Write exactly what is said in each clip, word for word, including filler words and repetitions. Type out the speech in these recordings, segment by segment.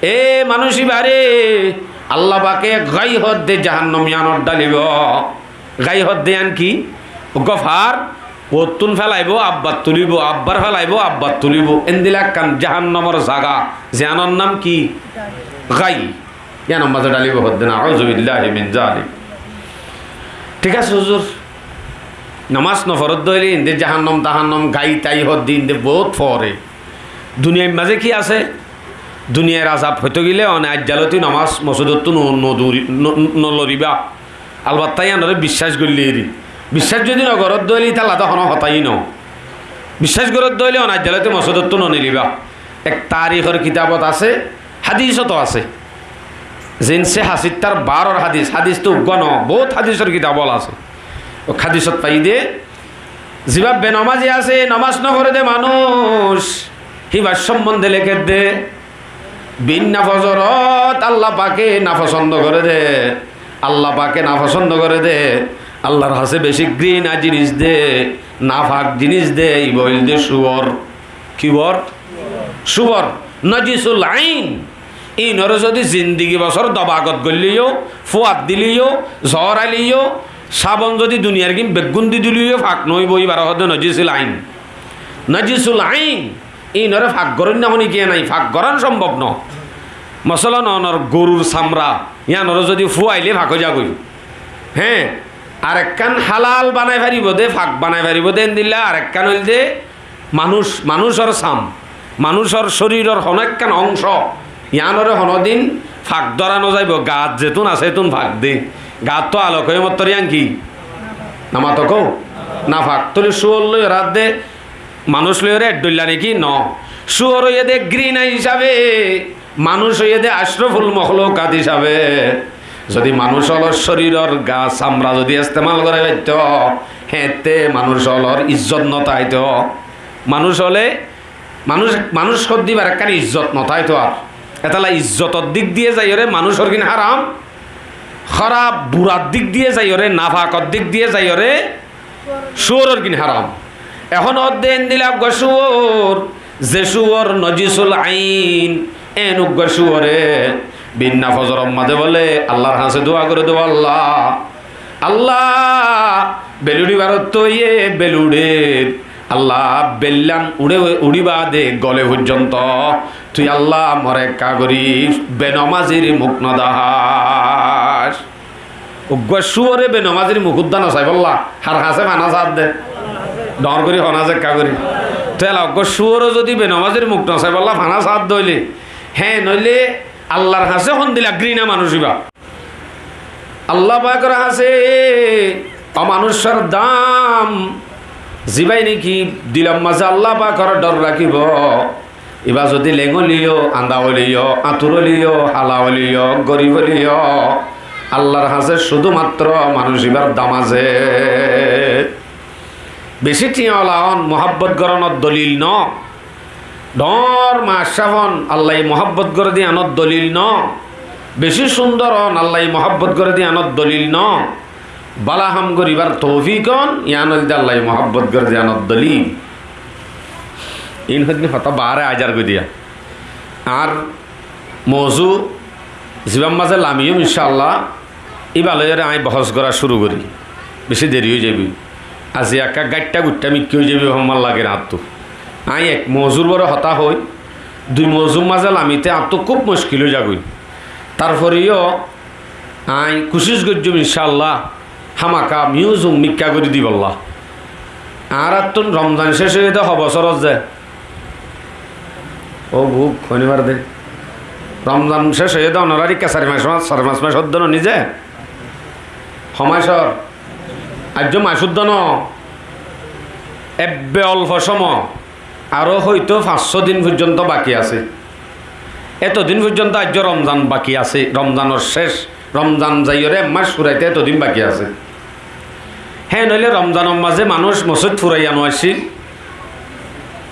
E manúic ibáre Allah pake gai hoódde jahannam iánot dhalibóu. Gai hoódde ián ki? Uggúa far, uottún felaibóu, abbar tulibóu, abbar felaibóu, abbar tulibóu. Endila ekkán jahannamor zaga, ziánor nam ki? Gai. Iánor mazé dhalibóu hoódde, nauzubillahi min zalik. Thík asé huzur, nomás noforódde óile inde jahannam tahannam gai tai hoódde inde bout fore. Duniyair mazé ki asé? Duniyair azab hoitó gile one aijjalóti nomás mosóidottú no-, noduri-, no-, noloribá. Albatta iánore biccác goillé eri. Biccác zodi nogoródde óile ítalla to honó hotáyi no. Biccác goródde óile one aijjalóti mosóidottú nonilibá. Ek tarikor kitabot asé, hádisot asé. Zinsé hasittar baror hádis, hádis to uggúa no, bout hádisor kitab ól asé. Ó hádisot faiyí de, zibá benomazi asé, nomás noforé de manúic, híbar sombonde lekédde, binna fozorot Allah pake nafosóndo goré de, Allah pake nafosóndo goré de, Allahr hañsé bicí grína jinis de, nafak jinis de, ibá óilde cúor. Ki bor? Cúor, nojisul ain. Inoré zodi zindigi bosór dobagot goillé yó, fúat dilé yó, zoór ailé yó, sabon zodi duniyair gín beggún di dilé yó, fak noóibou, ibáre hoódde nojisul ain. Nojisul ain, inoré fak goróinna honikiyé nái, fak gorán sombob no. Mosolan, onor gorur samra, iánoré zodi fúailé fak ói zagói. Hé, arekkán hálal banai faribóu de, fak banai faribóu de, endilla arekkán óilde manúic, manúicor sam, manúicor córiror honó ekkán oñcó, iánoré honódin fak dóra nozaibóu, gaat zetún asé étun fak de. Gaattú alok óiye mottor ián ki? Namato kó? Nafak. Tóile cúor loiyóre adde manúic loiyóre eddhoilla niki? No. Cúor óiye de grína hísabe, manúic óiye de acroful moklukat hísabe. Zodi manúic ólor córiror gaa samra zodi estemal goré faitto, héñtte manúic ólor izzot no táito. Manúic óle, manúic, manúic hoddé ibár ekkán izzot no táito ar. Etalla izzotor dik diyé zaiyóre manúicor gín háram, hóraf burar dik diyé zaiyóre, nafakor dik diyé zaiyóre, cúoror gín háram. Ehón hoódde endilla uggúa cúor, ze cúor nojisul ain, en uggúa cúore binna fozoror mazé bóle Allahr hañsé dua goré de, Allah, Allah, bel uçíbarottú óiye bel uçér, Allah, bellán uçé, uçí baade gole foijjonto tui Allah more ekká gorí benomazir muk no dahás. Uggúa cúore benomazir muk údda no saibólla, har hañsé fana saádde? Dhoóñr gorí hoó na ze ekká gorí. Tóile uggúa cúore zodi benomazir muk no saibólla fana saádde óile, héen óile Allahr hañsé hondila grína manúic ibá. Allah pakor hañsé, ó manúicor dam, zibáye niki dilor mazé Allah pakor dhor rakíbo, ibá zodi leng óileyo, anda óileyo, añtur óileyo, hala óileyo, gorib óileyo, Allahr hañsé cúdumatró manúic ibár dam asé. Bicí thiañ ola óon muhábbot gorónor dolil no. Dhoóñr maccáf óon Allaye muhábbot goré de iánor dolil no. Bicí cúndor óon Allaye muhábbot goré de iánor dolil no. Bála ham goríbar toufík óon, ián óilde Allaye muhábbot goré de iánor dolil. Iín hoddé hotá baáre aizar goi diya. Añár mouzú zibár mazé lamiyúm incáallah, íba loiyóre aññí bohós gorá cúru gorí. Bicí deri ói zaibói. Aziya ekká gáiththá guiththá mikká ói zaibói, hon mal lager añáttu. Aññí ek mouzúr uore hotá hoói, dui mouzúr mazé lamité añáttu kúb muckil ói zagói. Tarfore yó aññí kucíc goijjúm incáallah, hámaka miúzum mikká gorí dibolla. Añáráttun Romzan céc óiye dé ho bosór ózze? Ó buk, hoóni fare dé. Romzan céc óiye dé, onorar ikká sair mac, sair fañs mac ódde no nize? Ho mac ór? Aijjó mac úddo no. Ebbe olfo cómo. Aró hoito fañs só din foijjonto baki asé. Eto din foijjonto aijjó Romzan baki asé, Romzanor céc, Romzan zaiyóre ek mac furaité eto din baki asé. Héen óile Romzanor mazé manúic mosóit furaiya no accíl?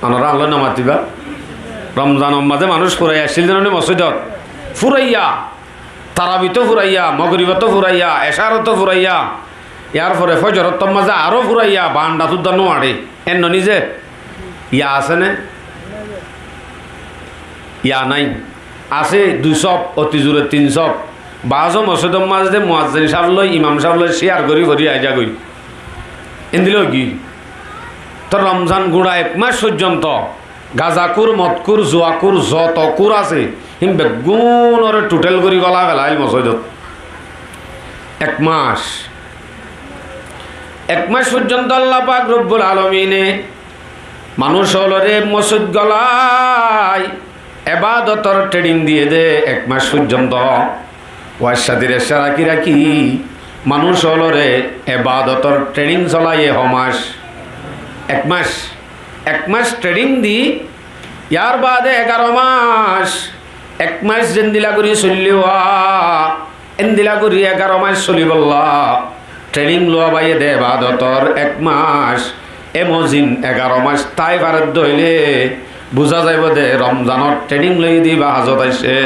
Onorá añálla no matibá. Romzanor mazé manúic furaiya accíl de no ni mosóitot? Furaiya. Tarabito furaiya, mogoriboto furaiya, ecároto furaiya, yárfore fójorottór mazé aró furaiya, baándha túdda nuaçé. Héen no nize? Ya asé né? Ya nái. Asé dui sóf, oti zure tin sóf. Baázo mosóidor mazé de muazzin sáf loi, imam sáf loi cíyar gorí fori aizagói. Endilla óigiyoi. Toóu Romzan guñça ek mac foijjonto gazakúr, modkúr, zuakúr, zoto kúr asé, hín beggúnoré thuthel gorí gólai felaiyél mosóidot. Ek mac. Ek mac foijjonto Allah pak robbul alomine manúic ólore mosóid gólai ebadotor thening diyé dé ek mac foijjonto. Waccádir eccá rakí rakí manúic ólore ebadotor thening solaiye ho mac? Ek mac. Ek mac thening di, yar baade egaro mac, ek mac zendilla gorí soillé wá, endilla gorí egaro mac solibolla thening lowa baiyé dé ebadotor ek mac. E mozin egaro mac tái faredde óile buzá zaibou dé Romzanor thening loiyé dé íba házot aiccé.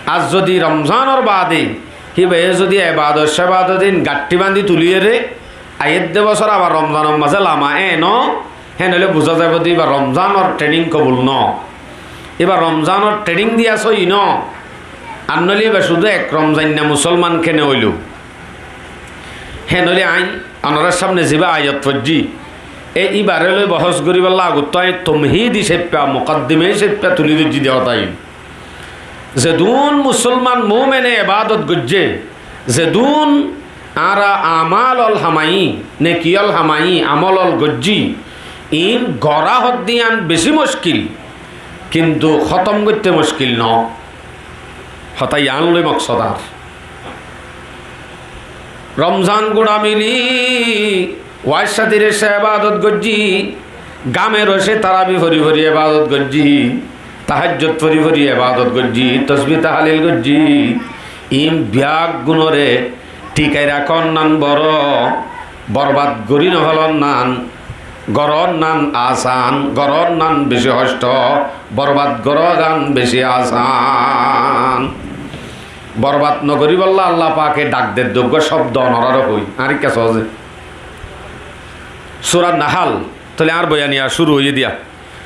Ar zodi Romzanor baade híbaye zodi ebadot cebadot ín gaththí bañdí tuliyére aiyédde bosór abar Romzanor mazé lama, e no, hén óile buzá zaibou dé íba Romzanor thening kobul no. Íba Romzanor thening diya sóiyi no. Ar noóile íba cúdu ek Romzainna musolman kene óilo. Hén óile aññí onorár sámne zibá ayat foijjí, e íbaré loi bohós goríbolla agottú aññí tomhid hísafe, mukaddima hísafe tulí dóijji dé hotá iín. Zedún musolman mumene ebadot goijjé, zedún añára amal ól hamaiyí, neki ól hamaiyí, amol ól goijjí, iín gorá hoddé yián bicí muckil, kintu hótom goitté muckil no. Hotá yián loi moksod añár. Romzan guñça mili waccádir eccá ebadot goijjí, gáme roce tarabi fori fori ebadot goijjí, tahajjud fori fori ebadot goijjí, tosbi tahalil goijjí. Iín biyaggúnoré thikai rakón nan boro, borbad gorí nofélon nan, gorón nan asan, gorón nan bicí hoctho, borbad gorón nan bicí asan. Borbad nogoríbolla Allah pake dhak der dé uggúa cóbdo onoráre hoói, añár ikká soóze. Sura Nahal, tóile añár boyan yián cúru óiye diya.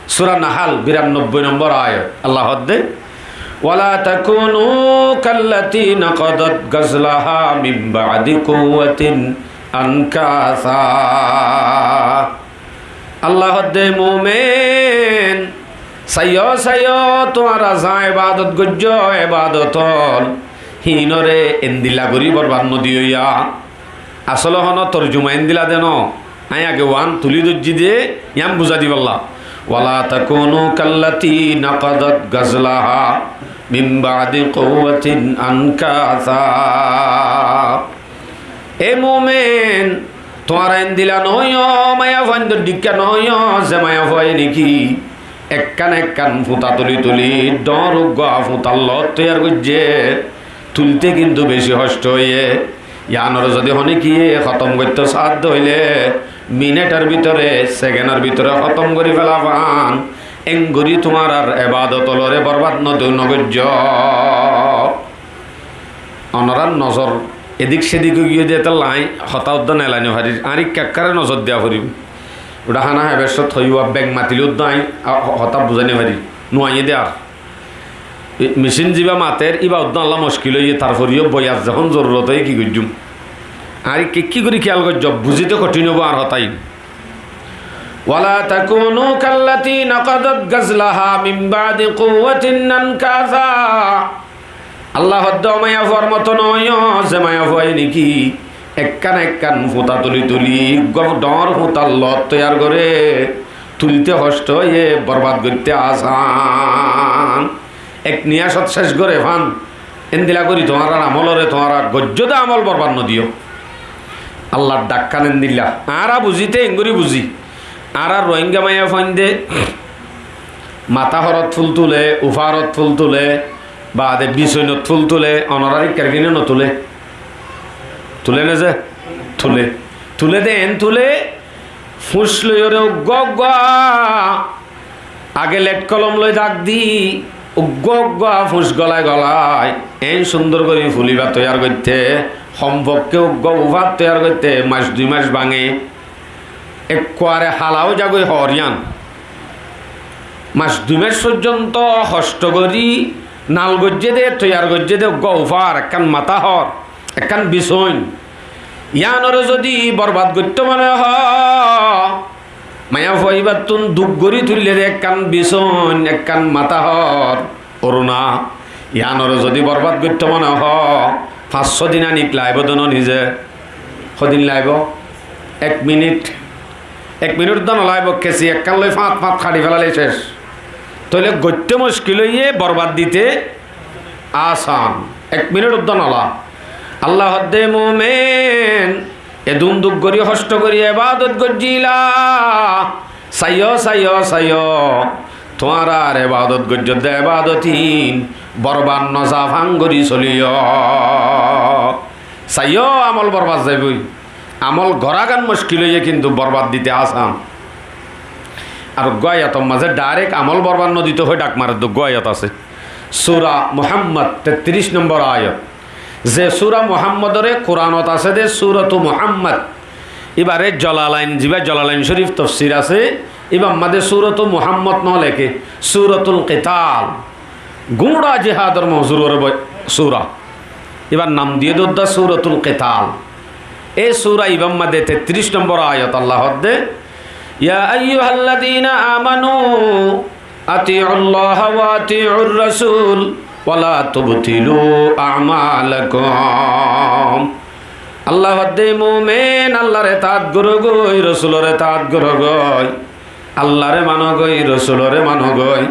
Sura Nahal, biranobboi nombor ayat. Allah hoódde, ولا تكونوا كالتي نقضت غزلها من بعد قوة أنكاثا. Allah hoódde, mumin, saiyó, saiyó, tuáñra zañá ebadot goijjó, ebadot ól, híinoré endilla gorí borbad nodiyó ya. Asóle honó torjuma endilla de no. Aññí age uán tulí dóijji de, yián buzái dibolla. ولا تكونوا كالتي نقضت غزلها من بعد قوة أنكاثا. E mumin, tuáñra endilla noóiyo, maiyafuaindór dhikká noóiyo, ze maiyafuaye néki ekkán ekkán futa tuli tuli dhoóñr uggúa futar lot toiyar goijjé, tulté kintu bicí hoctho óiye. Yiánoré zodi honékiye hótom goittó saádde óile, minéthor bútore, sekenor bútore hótom gorí fela fán. Engorí tuáñrar ebadot ólore borbad nodiyó, nogoijjó. Onorár nozor edik sedik óigiyoi de, étalla aññí hotá uddán elai nofarir. Añári kekkáre nozor diya foribó. Uçá hána háibar cót hoiyúa bek matilé uddán aññí, a, ho-, hotá buzái nofarir. Nuaiyé de ar. E, micín zibá mater, íba uddán olla mockil óiye, tarforeyó boiyar zehón zorurot óiye ki goijjúm? Añári ki, ki gorí kiyal goijjó? Buzíte kothin óibo añár hotá iín. ولا تكونوا كالتي نقضت غزلها من بعد قوة أنكاثا. Allah hoódde, ó maiyafuar moto noóiyo, ze maiyafuaye néki ekkán ekkán futa tuli tuli, uggúa dhoóñr futar lot toiyar goré, tulté hoctho óiye, borbad goitté asán. Ek niyacot céc goré fán, endilla gorí tuáñrar amoloré tuáñra goijjó de amol borbad nodiyó. Allar dhakkán endilla. Añára buzíte engorí buzí. Añárar Rohingya maiyafuainde matá horot ful tulé, ufá horot ful tulé, baade bisoinot ful tulé, onorár ikkár fíne notulé? Tulé né ze? Tulé. Tulé de eén tulé, fúñs loiyóre uggúa uggúa, age let kolom loi dhak di, uggúa uggúa fúñs golai golai, eén cúndor gorí fuliba toiyar goitté, hom fokké uggúa ufá toiyar goitté mac dui mac báñge. Ekkuare hala ói zagói hoor yián. Mac dui mac foijjonto hoctho gorí nal goijjé dé, toiyar goijjé dé, uggúa ufar, ekkán matá hoór, ekkán bisóin. Yíanoré zodi borbad goittó mone hoó, maiyafua íbattún duk gorí tuillé dé ekkán bisóin, ekkán matá hoór, uruna. Yíanoré zodi borbad goittó mone hoó, fañs só din anik laibó dé no nize. Hodin laibó? Ek minit. Ek minit dé no laibó, kesi ekkán loi fáñt fáñt haçi felailé céc. Tóile goittó muckil óiye, borbad dité asan. Ek minit uddá nola. Allah hoddé, mumin, edún duk gorí, hoctho gorí ebadot goijjíla. Saiyó, saiyó, saiyó. Tuáñrar ebadot goijjó dé ebadot ín borbad no za fán gorí soliyó. Saiyó, amol borbad zaibói. Amol gorágan muckil óiye, kintu borbad dité asan. Ar uggúa ayator mazé dairek amol borbad no dito hoi dhak maredde uggúa ayat asé. Sura Muhammad, tettiríc nombor ayat. Ze sura Muhammadoré Kuranot asé dé, Suratu Muhammad. Íbaré Jalalain, zibá Jalalain Córif tofsir asé, íbar mazé Suratu Muhammad no leké, Suratul Kital. Gúñça jihador mozuror boi-, sura. Íbar nam diyé dé uddá Suratul Kital. E sura íbar mazé tettiríc nombor ayat Allah hoddé, يا أيها الذين آمنوا أطيعوا الله وأطيعوا الرسول ولا تبطلوا أعمالكم. Allah hoddé, mumin, Allahr etaat gorógoi, Rosulor etaat gorógoi. Allaré manogói, Rosuloré manogói,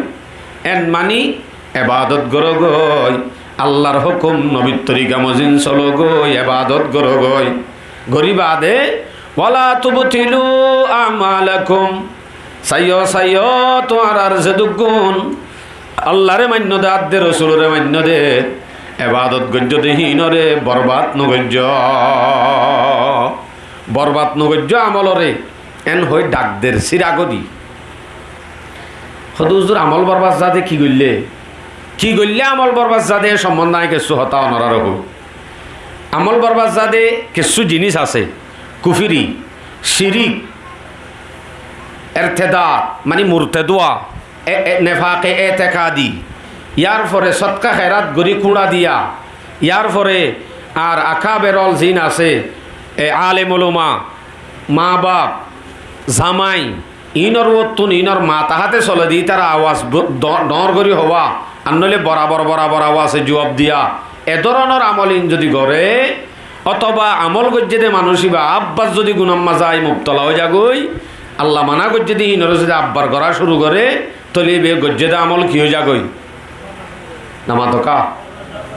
en mani ebadot gorógói, Allar hókum nobir torika mozin sológói, ebadot gorógói. Gorí baade, ولا تبطلوا أعمالكم. Saiyó, saiyó, tuáñrar zedúkkun Allaré mainnó dé, adde Rosuloré mainnó dé, ebadot goijjó dé híinoré borbad nogoijjó. Borbad nogoijjó amoloré. En hoi dhak der sira godi. Hóde huzur, amol borbad zade ki goille? Ki goille amol borbad zade? E sombonde añí kessú hotá onorare hoi. Amol borbad zade kessú jinis asé. Kufiri, cirik, ertedad, mani murted ówa, e, e, nefake etekadi, yar fore sodka herat gori kúñça diya, yar fore ar akaber ol zin asé, e, alem ulama, ma baf, zamai, inor uottún inor mata hate sole di ítara awaz bo-, do-, doñr gori howa, ar noile borabor, borabor awaze juab diya, e dóronor amol in zodi gore, otoba amol goijjé dé manúic íba abbar zodi gunar mazé mubtola ói zagói, Allah mana goijjé dé híinoré zodi abbar gorá cúru goré, tóile íba goijjé dé amol ki ói zagói? Namato ká?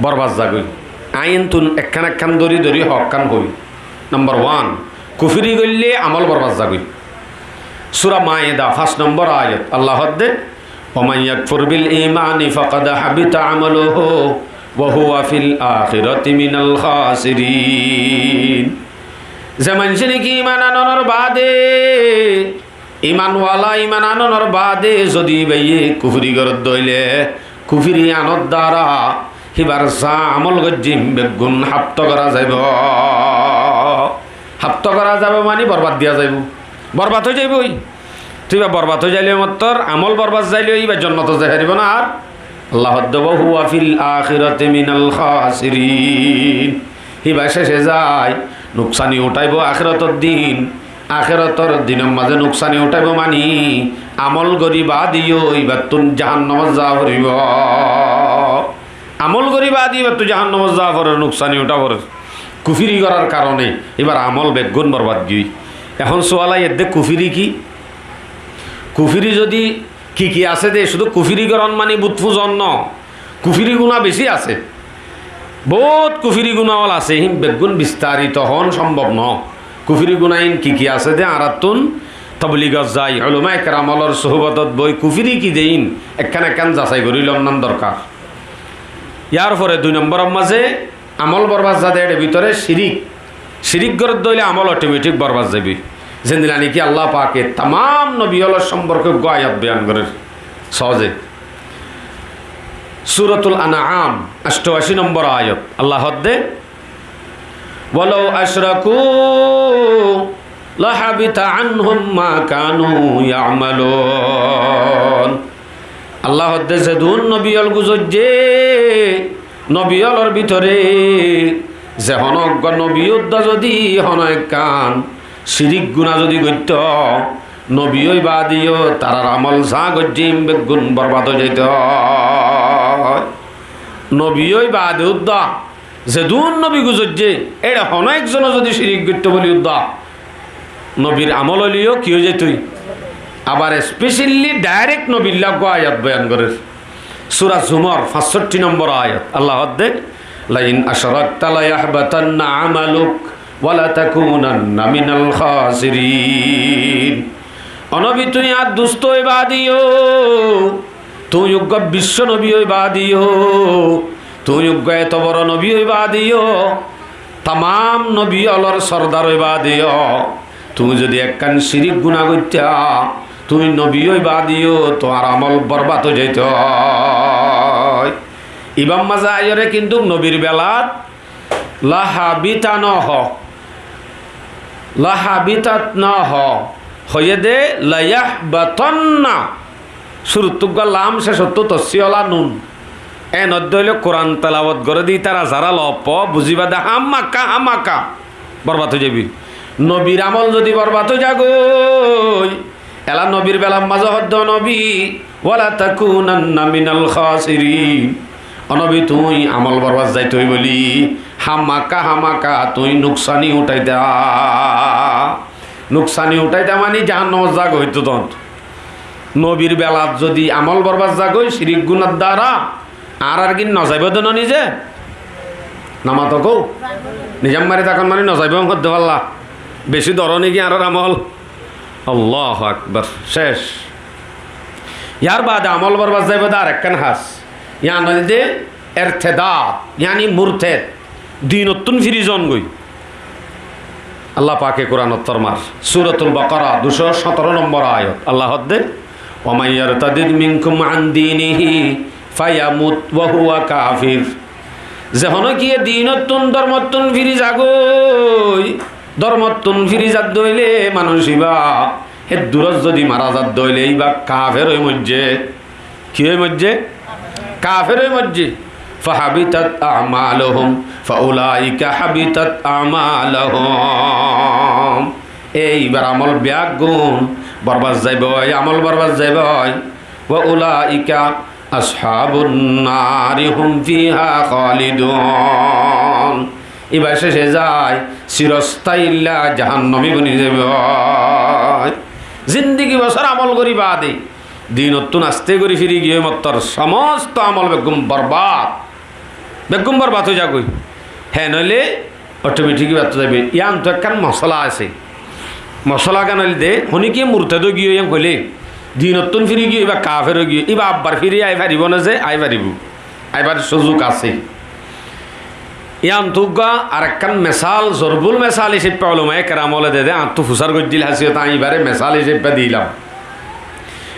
Borbad zagói. Añí entún ekkán ekkán dóri dóri hokkán hoi. Nombor wan, kufiri goille amol borbad zagói. Sura Maida, fañs nombor ayat, Allah hoddé, ومن يكفر بالإيمان فقد حبط عمله وهو في الآخرة من الخاسرين. Ze maincé niki iman anonor baade, iman wala iman anonor baade zodi íbaye kufiri gorédde óile, kufiri anor dara híbar za amol goijjé hín beggún hapto gorá zaibo. Hapto gorá zaibo mani borbad diya zaibo. Borbad ói zaiboi. Te íba borbad ói zaile mottor amol borbad zaile íba jonnotot zai faribo na ar. Allah hoddé, وهو في الآخرة من الخاسرين. Híba céce zai nuksani uthaibo akérotor din. Akérotor dinor mazé nuksani uthaibo mani amol gori baade yó íbattún jahannamot za foribo. Amol gori baade íbattú jahannamot za forer, nuksani uthá forer. Kufiri gorár karone íbar amol beggún borbad giyói. Ehón sual aiyér dé kufiri ki? Kufiri zodi ki ki asé dé, cúdu kufiri gorón mani but fuzon no. Kufiri guná beci asé. Bout kufiri guná ol asé, hín beggún bistarito hoón sombob no. Kufiri guná ín ki ki asé dé, añárattún tobligor zai, ulamaye keram olor suhbotot boi, kufiri ki dé ín ekkán ekkán zasai gorí lon nan dorkar. Yar fore dui nomboror mazé amol borbad zade, ér bútore cirik. Cirik gorédde óile amol otometik borbad zaibo. Zendilla niki Allah pake tamam nobi olor somporke uggwá ayat boyan gorer. Soze. Suratul An'am, octoaci nombor ayat. Allah hoddé, ولو أشركوا لحبط عنهم ما كانوا يعملون. Allah hoódde zedún nobi ól guzoijjé, nobi ólor bútore ze honó uggúa nobi uddá zodi honó ekkán cirik guná zodi goittó, nobi ói baade yó tarár amól saá goijjé ín beggún borbad ói zaitó. Nobi ói baade uddá zedún nobi guzoijjé, éçe honó ekzone zodi cirik goittó bóli uddá, nobir amól óile yó ki ói zaitói? Abar especially direct nobillá uggúa ayat boyan gorér. Sura Zumar, fañsótti nombor ayat. Allah hoódde, "لئن أشركت ليحبطن عملك ولتكونن من الخاسرين." Ó nobi, tuñí añár dustó ói baade yó, tuñí uggúa biccó nobi ói baade yó, tuñí uggúa eto boro nobi ói baade yó, tamám nobi ólor sordar ói baade yó, tuñí zodi ekkán cirik guná goittá, tuñí nobi ói baade yó, tuáñr amól borbad ói zaitó. Ibár mazé aiyóre kintu nobir belat lahabitat no hoó. Lahabitat no hoó. Hoiyé dé layahbatonna. Cúruttu uggúa lam, cécottú tossí ola nun. Éen óile Kuran telawot goré dé ítara zará lof buzíba dé hámaka hámaka borbad ói zaibói. Nobir amól zodi borbad ói zagói, ela nobir belar mazé hoódde nobi, "ولتكونن من الخاسرين." Ó nobi, tuñí amól borbad zaitói bóli hámaka hámaka tuñí nuksani uṭaitá. Nuksani uṭaitá mani jahánnamot zagói hoitó toóñt. Nobir belat zodi amól borbad zagói cirik gunár dara, añárar gín nozaibóu dé no nize? Nomato kó? Nizam mari tákon mani nozaibóu hoddé falla. Bicí dor niki añárar amól? Allahu Akbar. Céc. Yar baade amól borbad zaibóu dé arekkán has. Yián óilde ertedad, yáni murted. Dinottún firi zon goi. Allah pake Kuranot formar, Suratul Bakara, ducó cóñtoro nombor ayat. Allah hoódde, "ومن يرتدد منكم عن دينه فيمت وهو كافر." Ze honó kiyé dinottún, dormottún firi zagói, dormottún firi zadde óile manúic ibá, hé durot zodi mara zadde óile ibá kafer ói moijjé. Ki ói moijjé? Kafer ói moijjé. "فحبطت أعمالهم فأولئك حبطت أعمالهم." Ei, ibár amól beggún borbad zaibói, amól borbad zaibói. "وأولئك أصحاب النار هم فيها خالدون." Ibá céce zai cirostáilla jahánnami boni zaibói. Zindigi bosór amól gorí baade dinottún asté gorí firi giyói mottor somosto amól beggún borbad. Beggún borbad ói zagói. Héen óile otometik ibáttu zaibói. Yiántu ekkán mosola asé. Mosolagán óilde, honíkiyé murted ói giyói yián hoilé, dinottún firi giyói, ibá kafer ói giyói, ibá abbar firi ai faribó né ze? Ai faribó. Aibar suzuk asé. Yiántu uggúa arekkán mesal, zorbul mesal hísafe ulamaye keram ókkole de de, añáttu fusár goijjíl hásiyot, añí ibáre mesal hísafe dilam.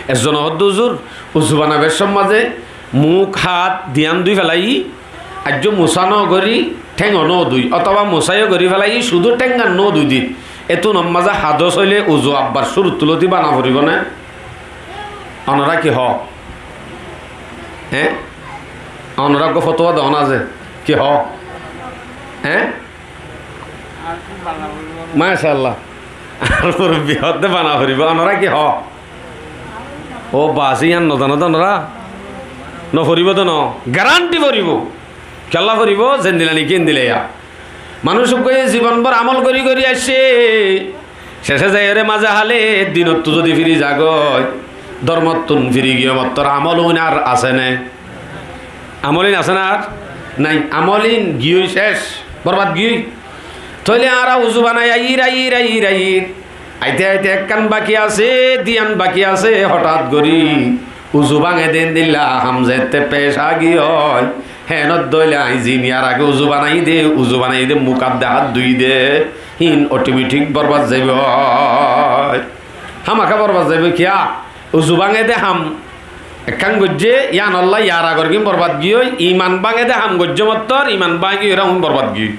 Ezzone hoódde, "Uzur, uzu banaibar cómot mazé muk hát diyan dúi félai, aijjó musá no gorí théng ó no dúi, otóba musá yó gorí félai cúdu théng gán no dúi dé. Ettún mazé hados óile uzu abbar cúruttu lóti bana foribó né?" Onorá ki hoó? Eé? Onorá uggúa fotuwa do na ze. Ki hoó? Eé? Macállah. Ar murubbi hoódde bana foribó. Onorá ki hoó? Ó bas, yián no zano de onorá? No foribó de no. Garanti foribó. Kiyólla foribó? Zendila niki endila ya. Manúic uggúaye zibon bór amól gorí gorí aiccé. Céce zaiyóre mazé hále dinottú zodi firi zagói, dormottún firi giyói mottor amól uin ar asé né? Amól ín asé né ar? Nái, amól ín giyói céc, borbad giyói. Tóile añára uzu banai aiyír, aiyír, aiyír, aiyír. Aite aite ekkán baki asé, diyan baki asé, hotát gorí uzu báñge dé endilla ham zette pec a giyói. Héenot dóile añí zin yar age uzu banai dé, uzu banai dé, muk át de hát dúi dé, hín otometik borbad zaibói. Hámaka borbad zaibói kiyá? Uzu báñge dé ham ekkán goijjé, yíanolla yar agor gín borbad giyói, iman báñge dé ham goijjé mottor, iman báñgi óira uin borbad giyói.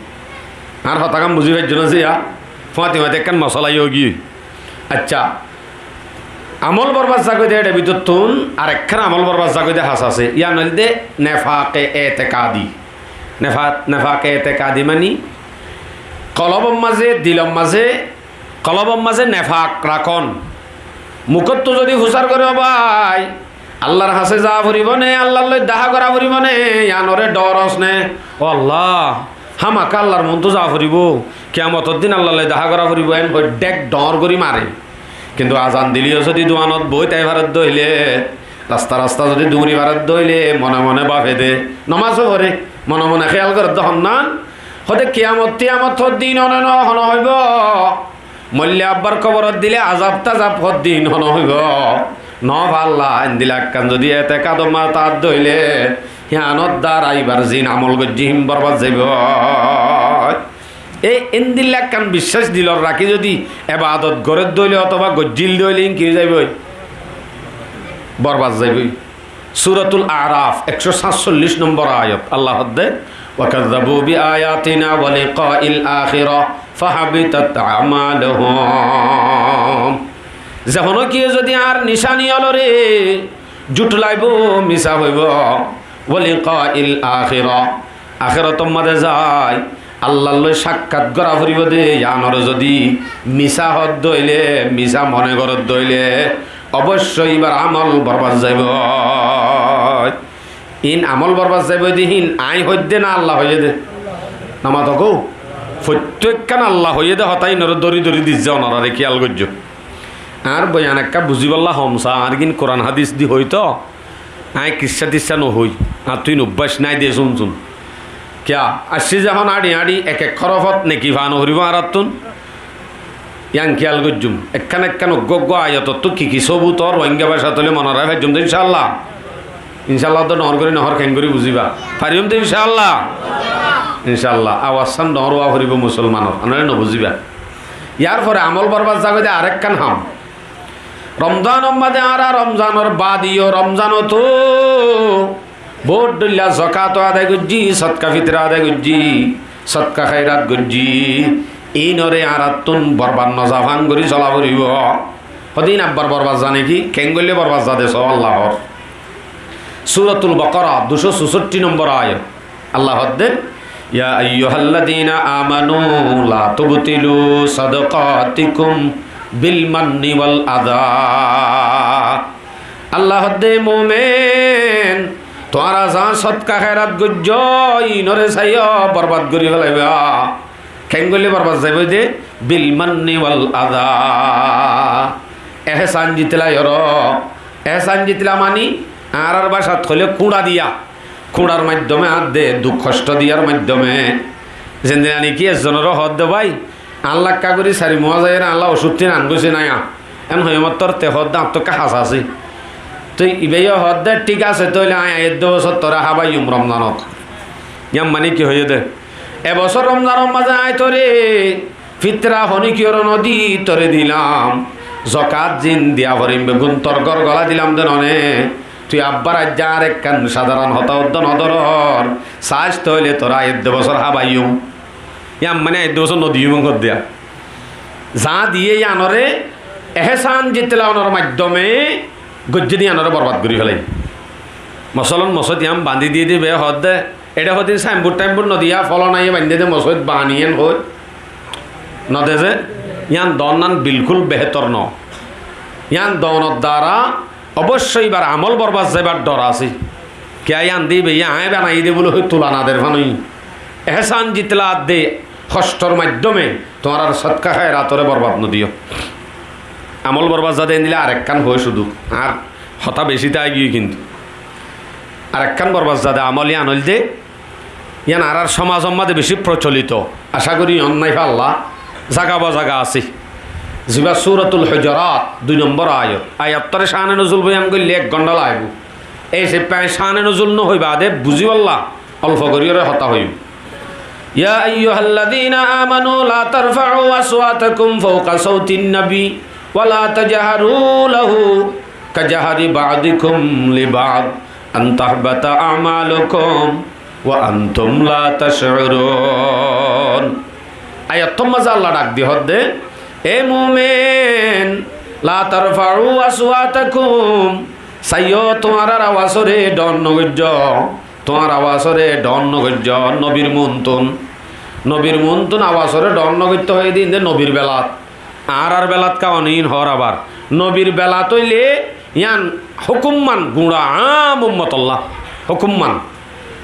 Añár hotágan buzí faijjó né ziyá? Fúañti fúañti ekkán mosola yó giyói. Accá. Amól borbad zagói de, éçe bútottún arekkán amól borbad zagói de hás asé. Yían óilde nefake etekadi. Nefa-, nefake etekadi mani kolbor mazé, dilor mazé, kolbor mazé nefak rakón. Mukóttu zodi fusár goró bái, Allar hañsé zaa foribó né, Allar loi dahá gorá foribó né, yíanoré dhoor asé né. Ó Allah, hámaka Allar muúntu zaa foribó, kiyamotor din Allar loi dahá gorá foribó, eén hoi dhek dhoor gorí maré. Kintu azan dileyó zodi duanot boói tái faredde óile, rasta-rasta zodi duñri faredde óile, mone mone báfe de, nomás ó foré, mone mone kéyal goredde honnán, hóde kiyamot tiyamot hoddin one no hono hoibó. Moille abbar koborot dile azab tazab hoddin hono hoibó. No falla, endilla ekkán zodi etekador mazé táadde óile, híanor dara ibar zin amól goijjí hín borbad zaibói. E endilla ekkán biccác dilot rakí zodi ebadot gorédde óile otóba goijjíl de óile ín ki ói zaibói? Borbad zaibói. Suratul Araf, ekcó sáñcollic nombor ayat, Allah hoódde, "Wa kazzabu bi ayatina wa liqa'il akhirah fa habitat a'maluhum." Ze honókiye zodi añár nicáni ólore zutulaibó, misá hoibó, wa liqa'il akhirah, akérotor mazé zai Allar loi cakkat gorá foribó de, yíanoré zodi misá hoódde óile, misá mone gorédde óile, oboicco ibar amól borbad zaibói. Ín amól borbad zaibói de hín añí hoóidde na Allah hoiyé de? Nomás tóu, fottí ekkán Allah hoiyé de hotá ínoré dóri dóri dizzé, onoráre kéyal goijjó. Añár boyan ekká buzíbolla hom saá, añár gín Kuran hádis di hoóito, aññí kissá tissá nohoói, añáttu ín ubbác nái de, cún cún. Kiyá, aiccí zehón áñçi áñçi ek ek hórofot neki faa noforibó añáráttun? Yían kéyal goijjúm. Ekkán ekkán uggúa uggúa ayatottú ki ki sóbut ór Rohingya bácat óile mone raái faijjúm de incálla. Incálla de dhoóñr gorí nohór, keéngorí buzíba? Faijjúm de incálla. Incálla. Awaz sán dhoóñr ówa foribó musolmanor, onoré nobuzíba. Yárfore amól borbad zagói de arekkán ham. Romzanor mazé añára Romzanor baade yó Romzanottú boóut dhoilla zokát adai goijjí, sodka fitora adai goijjí, sodka háirat goijjí. Íinoré añáráttun borbad no za fán gorí sola foribó. Hodin abbar borbad za né ki? Keén goillé borbad za de só Allah hoór. Suratul Bakara, ducó susotti nombor ayat. Allah hoódde, "Ya ayyuhalladzina amanu la tubtilu sadaqatikum bil manni wal adha." Allah hoódde, "Mumin, tuáñra zaá sodka háirat goijjó, íinoré saiyó borbad gorí félaiba." Keén goillé borbad zaibói de? "Bil manni wal adha." Ehsán zitla yoró. Ehsán zitla mani, añárár bácat hoilé kúñça diya. Kúñçar maiddóme añár de duk hoctó diyar maiddóme. Zendilla niki ezzonoré hoódde, bái, añálla ekká gorí sari muá zaiyóre añálla ocúttin an goisé naiya. Eén hoiyé mottor te hoódde añáttu ekká has asé. Toi ibáye hoódde, thík asé, tóile aññí edde bosór toré hábaiyum Romzanot. Yían mani ki hoiyé de? E bosór Romzanor mazé aññí toré fitora honíkiyoré nodi, toré dilam. Zokát ziín diya forim beggún tor gór gola dilam de noné. Tui abbar aijja añáre ekkán sadaron hotá uddá nodórór. Saáis tóile toré aññí edde bosór hábaiyum. Yían mani aññí edde bosór nodiyum hoódde. Zaá diyé yíanoré ehsán zitla onor maiddóme goijjé de yíanoré borbad gorí félai. Mosolon mosóit yían bañdí diyé de ibáye hoódde, eçé hodin sainbord-taimbord nodiya, folonaye baindé de mosóit bañdí yían hoói node ze, yían doónnan bilkúl behétor noó. Yían doónor dara oboicco ibar amól borbad zaibar dhor asé. Kiyá yían de ibáye aññí banaiyí de bóli hoi tula nader fán óiye. Ehsán zitla de hoctor maiddóme tuáñrár sodka háiratoré borbad nodiyó. Amól borbad za de endilla arekkán hoói cúdu. Añár hotá bicí táigiyoi kintu. Arekkán borbad za de amól yían óilde, yían añárár cómazor mazé bicí procólito. Acá gorí yían nái falla, zaga bazaga asé. Zibá Suratul Hujurat, dui nombor ayat. Ayattáre cáne nozul boyan goillé ek gónda laibó. Ei hísafe aññí cáne nozul nohoi baade buzíbolla olfo goríyoré hotá hoiyum. يا أيها الذين آمنوا لا ترفعوا أصواتكم فوق صوت النبي ولا تجهروا له كجهر بعضكم لبعض أن تحبط أعمالكم وأنتم لا تشعرون. Ayattór mazé Allah dhak di hoódde, e mumin, La tarfa'u aswatakum. Saiyó, tuáñrar awasóre dhoóñr nogoijjó. Tuáñr awasóre dhoóñr nogoijjó. Nobir muúntun, nobir muúntun awasóre dhoóñr nogoittó hoiyé de, inde nobir belat. Añárar belat ká onín hoór abar. Nobir belat óile yían hókumman guñça aám ummotolla. Hókumman,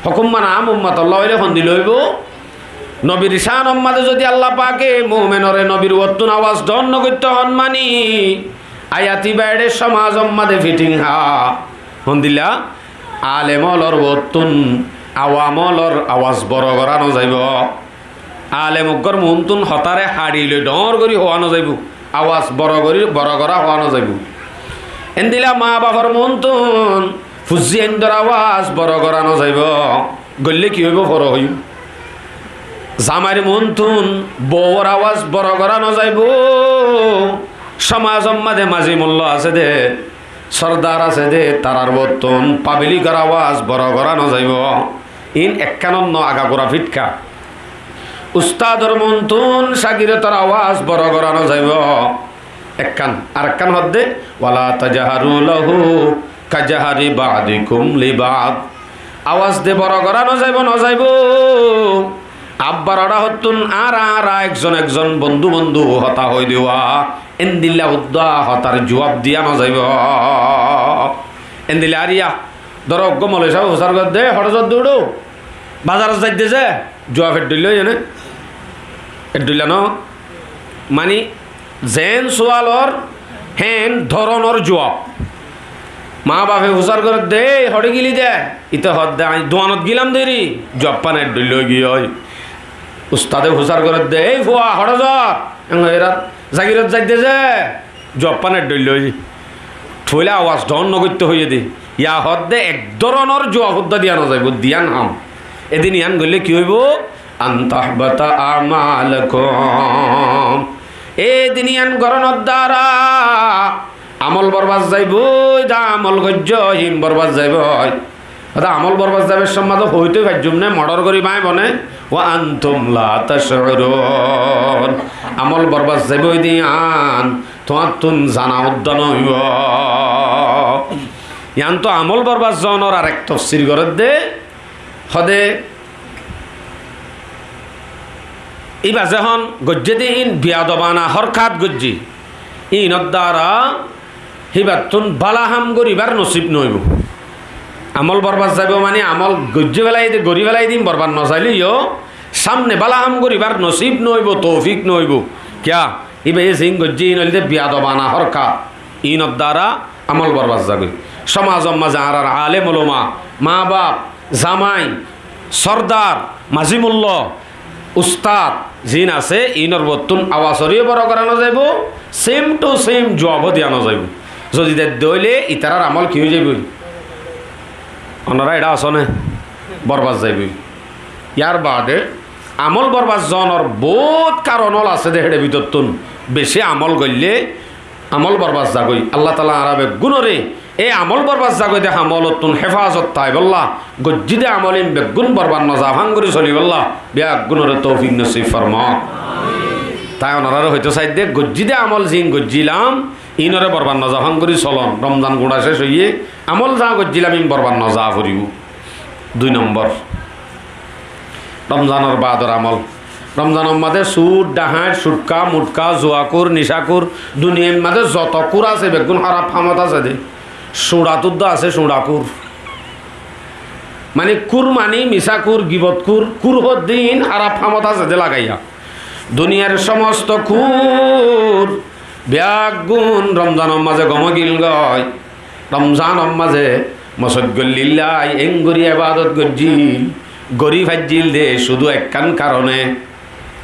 hókumman aám ummotolla óile hondilla óibo? Nobir cánor mazé zodi Allah pake mumenore nobir uottún awas dhoóñr nogoittó hoón mani, ayat íba eçé cómazor mazé fiting há. Hondilla? Alem ólor uottún awam ólor awas boro gorá nozaibó. Alem uggwár muúntun hotáre haçi loi dhoóñr gorí hoá nozaibó. Awas boro gorí, boro gorá hoá nozaibó. Endilla maa bafor muúntun fuzzí aindor awas boro gorá nozaibó. Goillé ki óibo, foro hoiyum. Zamair muúntun bouwor awas boro gorá nozaibó. Cómazor mazé mazi mulla asé de, sordar asé de, tarar uottún pablikor awas boro gorá nozaibó. Iín ekkánot no, agagura fítka. Ustador muúntun cágirtor awas boro gorá nozaibó. Ekkán, arekkán hoódde, "Wala tajharu lahu kajahri ba'dikum li ba'd." Awas de boro gorá nozaibó, nozaibó. Abbar oçá hottún añára, añára ekzon ekzon bondú bondú hotá hoói diwa. Endilla uddá hotár juab diya nozaibó. Endilla ariya, dóro, uggwá moloi sábe fusár gorédde, hoçé zodde uçó, bazarot zaidde ze, juab eddhoilla óiye né? Eddhoilla no? Mani, zeén sual ór, héen dóronor juab. Maa bafe fusár gorédde, "Ei, hoçé gíli de?" Íte hoódde, "Aññí duanot gílam de ri." Juab fán eddhoilla óigiyoi. Ustade fusár gorédde, "Ei fua, hoçé zor?" Eén hoiyérar, "Zagirot zaidde ze." Juab fán eddhoilla óiye. Tuáñle awas dhoóñr nogoittó hoiyé de. Yá hoódde ek dóronor juab uddá diya nozaibó, diyán ham. Edin yían goillé ki óibo? An tahbata a'malukum. Edin yían gorónor dára amol borbad zaibói, dá amol goijjó, híin borbad zaibói. Hotá amol borbad zaibar somot hoóito faijjum né, moçor gorí báñibo né? Wa antum la tash'urun. Amol borbad zaibói de yían tuáñttún zana uddá noóibo. Yíantu amol borbad zonor arek tofsir gorédde, hoódde, íba zehón goijjé de híin biadobana hórkat goijjé, híinor dára híbattún bála ham goríbar nosib noóibo. Amol borbad zaibó mani amol goijjé félai de, gorí félai de híin borbad nozailé yó, sámne bála ham goríbar nosib noóibo, toufik noóibo. Kiyá? Íba yé ziín goijjé híin óilde biadobana hórkat. Híinor dára amol borbad zagói. Cómazor mazé añárar alem ulama, maa baf, zamai, sordar, mazi mulla, ustad ziín asé, iínor uottún awas oriyó boro gorá nozaibó, same to same juwabó diya nozaibó. Zodi dedde óile itarár amol ki ói zaibói? Onorá eçé asóne? Borbad zaibói. Yárbaade amol borbad zonor bout karon ól asé dé, héçe bútottún bicí amol goillé amol borbad zagói. Allatala añára beggúnoré éi amol borbad zagói dé ham ólottún héfazot táibolla, goijjí dé amol ín beggún borbad noza fán gorí solibólla beggúnoré toufik nosib formoók. Tái onoráre hoitó saidde, goijjí dé amol ziín goijjílam, iínoré borbad noza fán gorí solon. Romzan guñça céc óiye, amol zaá goijjílam ín borbad noza foribóu. Dui nombor, Romzanor baador amol. Romzanor mazé sur, dhaháñt, cutká, mutká, zuakúr, nicákúr, duniyair mazé zoto kúr asé, beggún háraf hámot asé dé. Cuñçatúr dé asé cuñçakúr. Mani kúr mani misá kúr, gibot kúr, kúr hoddín háraf hámot asé dé lagaiyá. Duniyair somosto kúr beggún Romzanor mazé gom ói gilgói. Romzanor mazé mosóitgollílla eéngorí ebadot goijjíl, gorí faijjíl dé cúdu ekkán karone.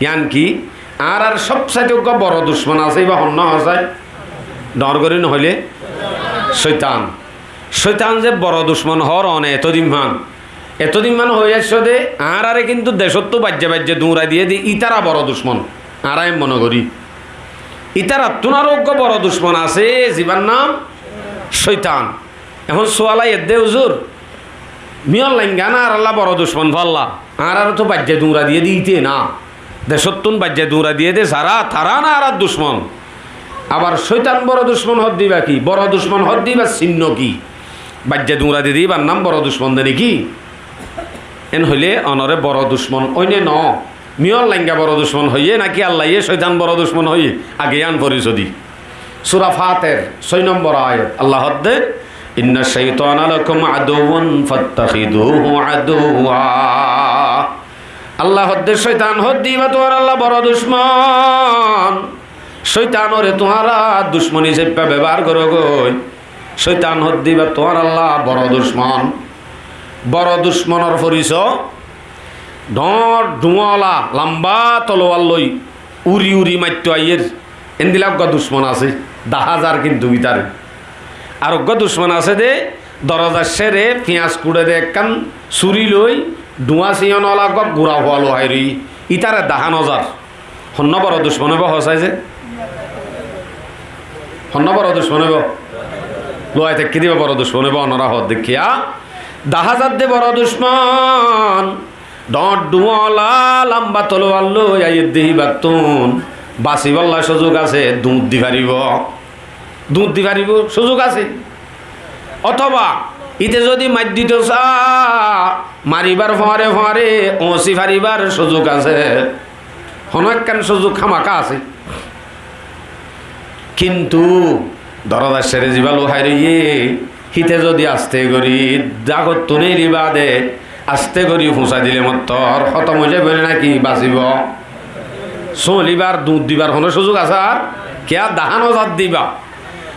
Yían ki? Añárár sóbsaite uggúa boro ducmon asé, íba honnúa asé? Dhoóñr gorí nohoilé? Cóitan. Cóitan ze boro ducmon hoór one etódin fán. Etódin fán hoói aiccó dé, añáráre kintu decóttu baijja baijja duñrai diyé dé, ítara boro ducmon. Añára eén mone gorí. Ítarattún aró uggúa boro ducmon asé, zibár nam cóitan. Ehón sual aiyér dé, huzur, miyón lainggán añárálla boro ducmon falla? Añáráre tó baijja duñrai diyé dé íte na. Decóttun baijja duñrai diyé dé zará, tará na añárár ducmon. Abar cóitan boro ducmon hoódde íba ki? Boro ducmon hoódde íbar sinno ki? Baijja duñra dide íbar nam boro ducmon de né ki? Eén hoilé onoré boro ducmon óine noó. Miyór lainga boro ducmon hoiyé náki Allaye cóitan boro ducmon hoiyé? Age yían forisoi di. Sura Fater, sói nombor ayat. Allah hoódde, "Inna shaytana lakum aduwwun fattakhidhuhu aduwwa." Allah hoódde, cóitan hoódde íba tuáñralla boro ducmon. Cóitanoré tuáñra ducmon hísafe bebohár gorógoi. Cóitan hoódde íba tuáñralla boro ducmon. Boro ducmonor forisoi, dhoóñr dhuáñola lamba tolowar loi uri uri maitto aiyér. Endilla uggúa ducmon asé, dahá zar kintu gítare. Ar uggúa ducmon asé dé, dorozar cére fiyañs kuçe dé ekkán súri loi, dhuáñ siyónola uggúa gura fua luhái roiyé. Ítare dahá nozar. Honnúa boro ducmon óibo hoó saizé? Honnúa boro ducmon óibo? Luhái táikki dé íba boro ducmon óibo, onorá hoódde kiyá? Dahá zadde boro ducmon, dhoóñr dhuáñola lamba tolowar loi aiyér dé híbattún basibólla cúzuk asé, duñr di faribó. Duñr di faribó, cúzuk asé. Otóba íte zodi mair dito saá, maribár fuáñre fuáñre oñsi faribár cúzuk asé. Honó ekkán cúzuk hámaká asé. Kintu dorozar cére zibá luhái roiyé, híte zodi aste gorí dákottún éli baade aste gorí fuñsái dile mottor hótom ói zaibou né náki basibó? Sólibar, duñr dibar honó cúzuk asé ar? Kiyá dahá nozar dé íba.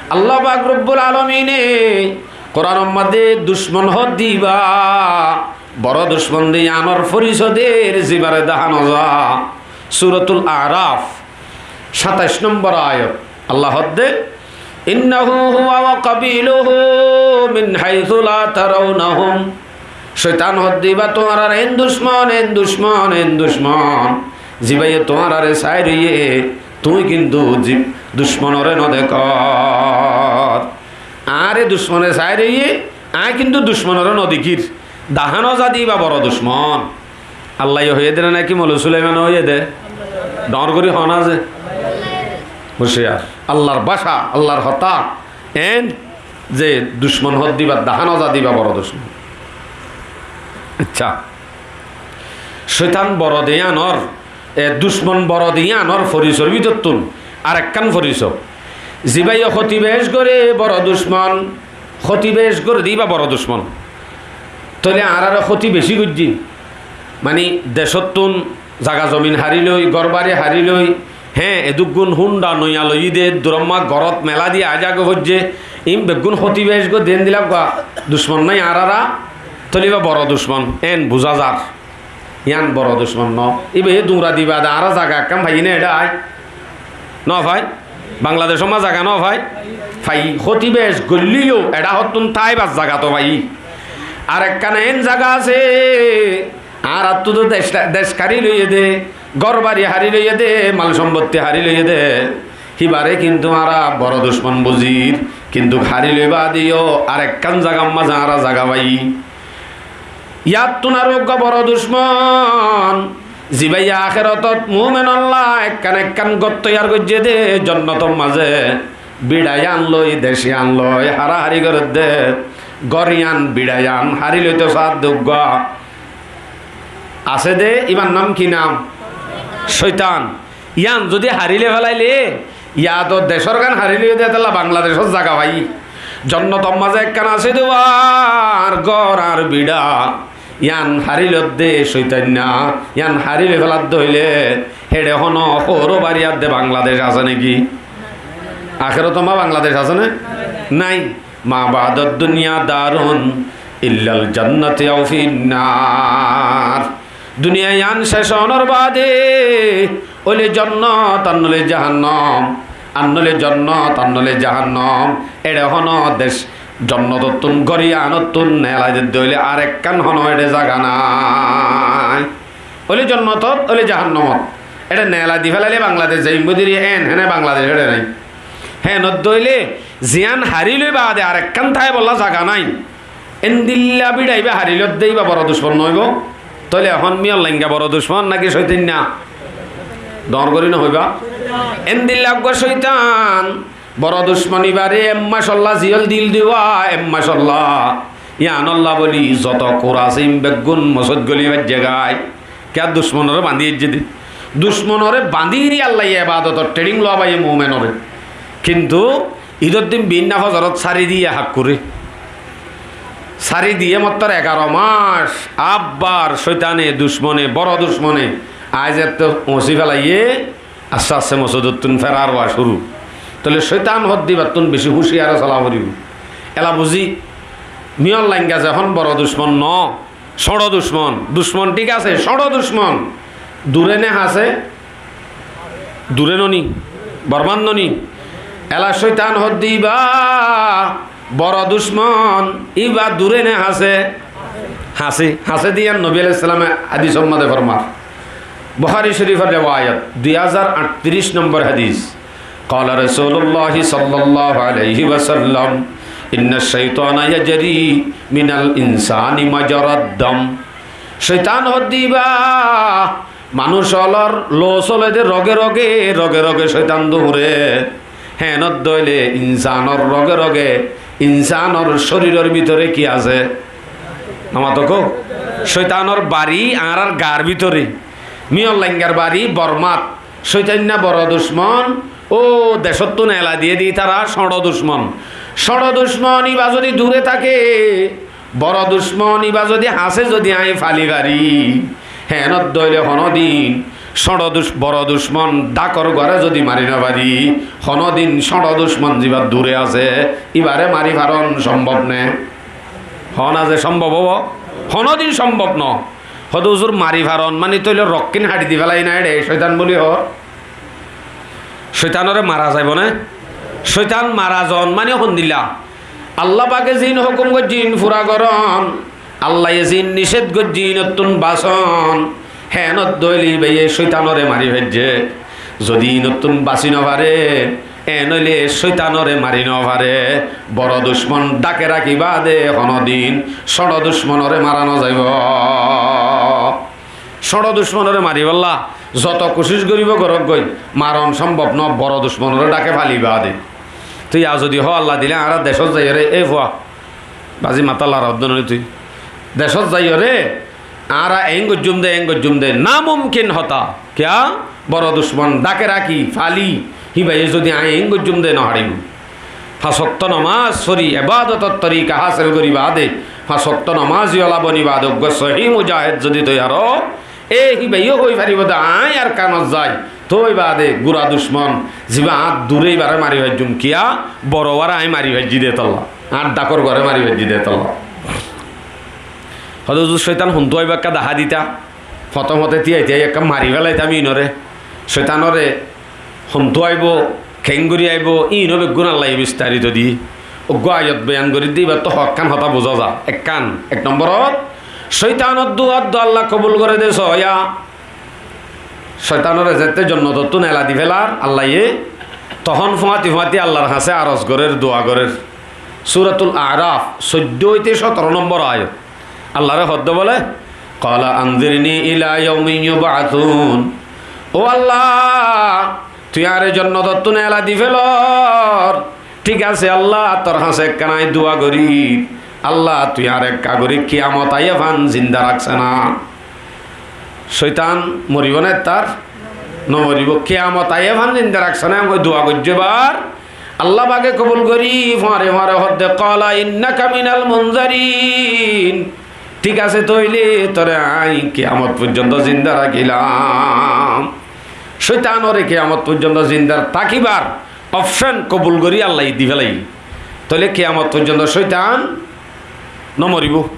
Allah pak Robbul Alamine Kuranor mazé ducmon hoódde íba, boro ducmon de yíanor forisoi der zibare dahá noza. Suratul Araf, sataic nombor ayat. Allah hoódde, "Innahu huwa wa qabiluhu min haythu la tarawnahum." Cóitan hoódde íba tuáñrar eén ducmon, eén ducmon, eén ducmon. Zibáye tuáñrare sai roiyé, tuñí kintu zi-, ducmonoré nodekór. Añáre ducmone sai roiyé, aññí kintu ducmonoré nodekír. Dahá noza dé íba boro ducmon. Allaye hoiyé dé né náki Moulovi Sulaimane hoiyé dé? Dhoóñr gorí hoó na ze. Huciyar. Allar báca, Allar hotá. Eén ze ducmon hoódde íba, dahá noza dé íba boro ducmon. Accá. Cóitan boro de yíanor, e, ducmon boro de yíanor forisor bútottún arekkán forisoi. Zibáye hóti bec goré boro ducmon, hóti bec goré dé íba boro ducmon. Tóile añáráre hóti bicí goijjé. Mani decóttun zaga zomin harí loi, górbari harí loi, hé, edúkkun húnda noiya loiyé dé, durómma górot melá diyé, aijja agó foijjé, iín beggún hóti bec goré dé endilla uggúa ducmon nái añárára, tóile íba boro ducmon, eén buzá zar. Yían boro ducmon noó. Íba yé duñra diba de añára zaga ekkán faiyí né eçé ai? Nófai? Bangladecór mazé zaga nófai? Fai. Hóti bec goillé yó eçé hottún táibar zaga to faiyí. Arekkán eén zaga asé, añárattú to dec, dec harí loiyé dé, górbari harí loiyé dé, mal sombottí harí loiyé dé. Híbare kintu añára boro ducmon buzír, kintu harí loi baade yó arekkán zagar mazé añára zaga faiyí. Yáttun aró uggúa boro ducmon, zibáye akérotot mumenolla ekkán ekkán gór toiyar goijjé dé, jonnotor mazé biça yían loi, dec yían loi, hárahári gorédde, gór yían, biça yían, harí loito saádde uggúa asé dé, íbar nam ki nam? Cóitan. Yían zodi harí loi félailé, yá to decór gán harí loiyé dé, étella Bangladecót zaga faiyí. Jonnotor mazé ekkán asé dé, añár gór, añár biça. Yían harí loiyé dé cóitan na, yían harí loi féladde óile, héçe honó houro bari adde Bangladec asé né ki? Akérotor mazé Bangladec asé né? Nái. ما بعد الدنيا دار إلا الجنة أو في النار. Duniya yían cec ónor baade óile jonnot ar noóile jahannam, ar noóile jonnot ar noóile jahannam. Éçe honó dec, jonnotottún, gór yíanottún neelai dedde óile arekkán honó éçe zaga nái. Óile jonnotot, óile jahannamot. Éçe neelai di félailé Bangladec zaiyum buli, eén héne Bangladec éçe nái. Héen edde óile ziyán harí loi baade arekkán táibolla zaga nái. Endilla biça íba harí loiyé dé íba boro ducmon noóibo? Tóile ehón miyór lainga boro ducmon náki cóitan na? Dóñr gorí no hoibá. Endilla eggúa cóitan, boro ducmon ibáre ek macolla ziyól dil diwa, ek macolla. Yíanolla bóli zoto kur asé ín beggún mosóit goli faijjé gái. Kiyá ducmonoré bañdí aijjé dé. Ducmonoré bañdíri Allaye ebadotor thering lowa báiye mumenore. Kintu Idor din biínna fozorot sári diyé hakkure. Sári diyé mottor egaro mac, abbar cóitane, ducmone, boro ducmone, aññí zetté uñsí felaiyé, aste aste mosóidottún ferar ówa cúru. Tóile cóitan hoddé íbattún bicí húciyare sola foribó. Ela buzí, miyór lainga zehón boro ducmon noó, cóñço ducmon, ducmon thík asé, cóñço ducmon. Duré né hañsé? Duré noní, bormát noní. Ela cóitan hoddé íba boro ducmon, íba duré né hañsé? Hañsé, hañsé dé yían Nobi alaihissalame hádisor modé formar. Buhári córifor rewayot, dui házar añctiric nombor hádis. قال رسول الله صلى الله عليه وسلم، إن الشيطان يجري من الإنسان مجرى الدم. Cóitan hoddé íba manúic ólor lou sóle dé roge roge, roge roge cóitan dóure. Héenot dóile insanor roge roge, insanor córiror bútore ki asé? Amato kó? Cóitanor bari añárar gaar bútore. Miyór laingar bari bormát. Cóitanna boro ducmon, ó decóttun ela diyé dé ítara cóñço ducmon. Cóñço ducmon íba zodi duré táke, boro ducmon íba zodi hañsé zodi aññí fali fari, héenot dóile honódin cóñço duc-, boro ducmon dhákor góré zodi mari no fari, honódin cóñço ducmon zibá duré asé, íbaré mari faron sombob né? Hoó na ze sombob óibo? Honódin sombob noó. Hóde huzur mari faron mani tóile rokkín haçi di félai na, éçe cóitan buli hoó. Cóitanoré mara zaibo né? Cóitan mara zon mani hondilla? Allah pake ziín hókum goijjé ín fura goron, Allaye ziín nicéd goijjé ínottún bason, héenot dóile íbaye cóitanoré mari faijjé. Zodi ínottún basi no fare, en óile cóitanoré mari no fare, boro ducmon dháke rakí baade honódin cóñço ducmonoré mara no zaibo. Cóñço ducmonoré maribálla zoto kucíc goríbo gorók goi, maron sombob noó, boro ducmonoré dháke fali baade. Tui yá zodi hoó, Allah dile añára decót zaiyóre, e fua, bazi matá laraódde noóni tui. Decót zaiyóre, añára eén goijjúm de, eén goijjúm de, namumkin hotá. Kiyá? Boro ducmon dháke rakí, fali, híbaye zodi aññí eén goijjúm de no haçibóu. Fañs októ nomás fori, ebadotor torika hásil gorí baade, fañs októ nomás yóla boni baade, uggúa sohí mujahéd zodi toiyar ó, e híbaye hoi faribó de, aññí Arkanot zai, toi baade gura ducmon, zibá añár duré íbaré mari faijjúm, kiyá? Boro uáre aññí mari faijjí de tolla, añár dhákor góré mari faijjí de tolla. Hóde huzur cóitan hontú aibó ekká dahá dita. Fotófoté tíai tíai ekká mari félaitam íinoré. Cóitanoré hontú aibó, keéngorí aibó, íino beggún Allaye bistarito diyé. Uggúa ayot boyan gorí dé, íbattú hoó ekkán hotá buzá za. Ekkán, ek nomborot, cóitanor duwar dé Allah kobul goré dé sóiya. Cóitanoré zeéñtte jonnotottún ela di félar Allaye, tohón fúañti fúañti Allar hañsé aros gorér, dua gorér. Suratul Araf, soiddó óite cótoro nombor ayot. Allaré hoódde bóle, "Qala anzirni ila yawmi yub'athun." Ó Allah, tui añáre jonnotottún ela di félor. Thík asé Allah, tor hañsé ekkán aññí dua gorír. Allah, tui añáre ekká gorí kiyamot aiyé fán zinda rakse na. Cóitan moribó né ettar? Nomoribó. Kiyamot aiyé fán zinda rakse na, hoi dua goijjé bar. Allah pake kobul gorí, fúañre fúañre hoódde, "Qala innaka minal munzarin." Thík asé, tóile toré aññí kiyamot foijjonto zinda rakílam. Cóitanoré kiyamot foijjonto zinda tákibar opcon kobul gorí Allaye di félaiyé. Tóile kiyamot foijjonto cóitan nomoribó.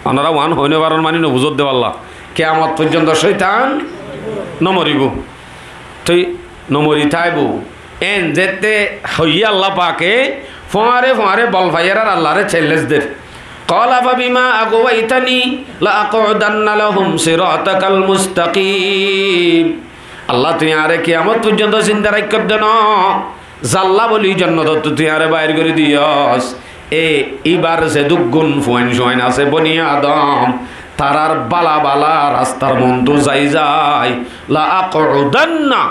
Onora uán hoi no faron mani nobuzódde bálla. Kiyamot foijjonto cóitan nomoribó. Tui nomori táibou. Eén zeéñtte hoiyé Allah pake, fúañre fúañre bol faiyér ar Allaré challenj der. Qala fabima aghwaytani la aqudanna lahum siratakal mustaqim. Allah, tui añáre kiyamot foijjonto zinda raikkó de no. Zalla bóli jonnotottú tui añáre bair gorí diyós. E, íbar zedúkkun fuain-suain asé, boni Adom, tarár bála bála rastar muúntu zai zai, la aqudanna.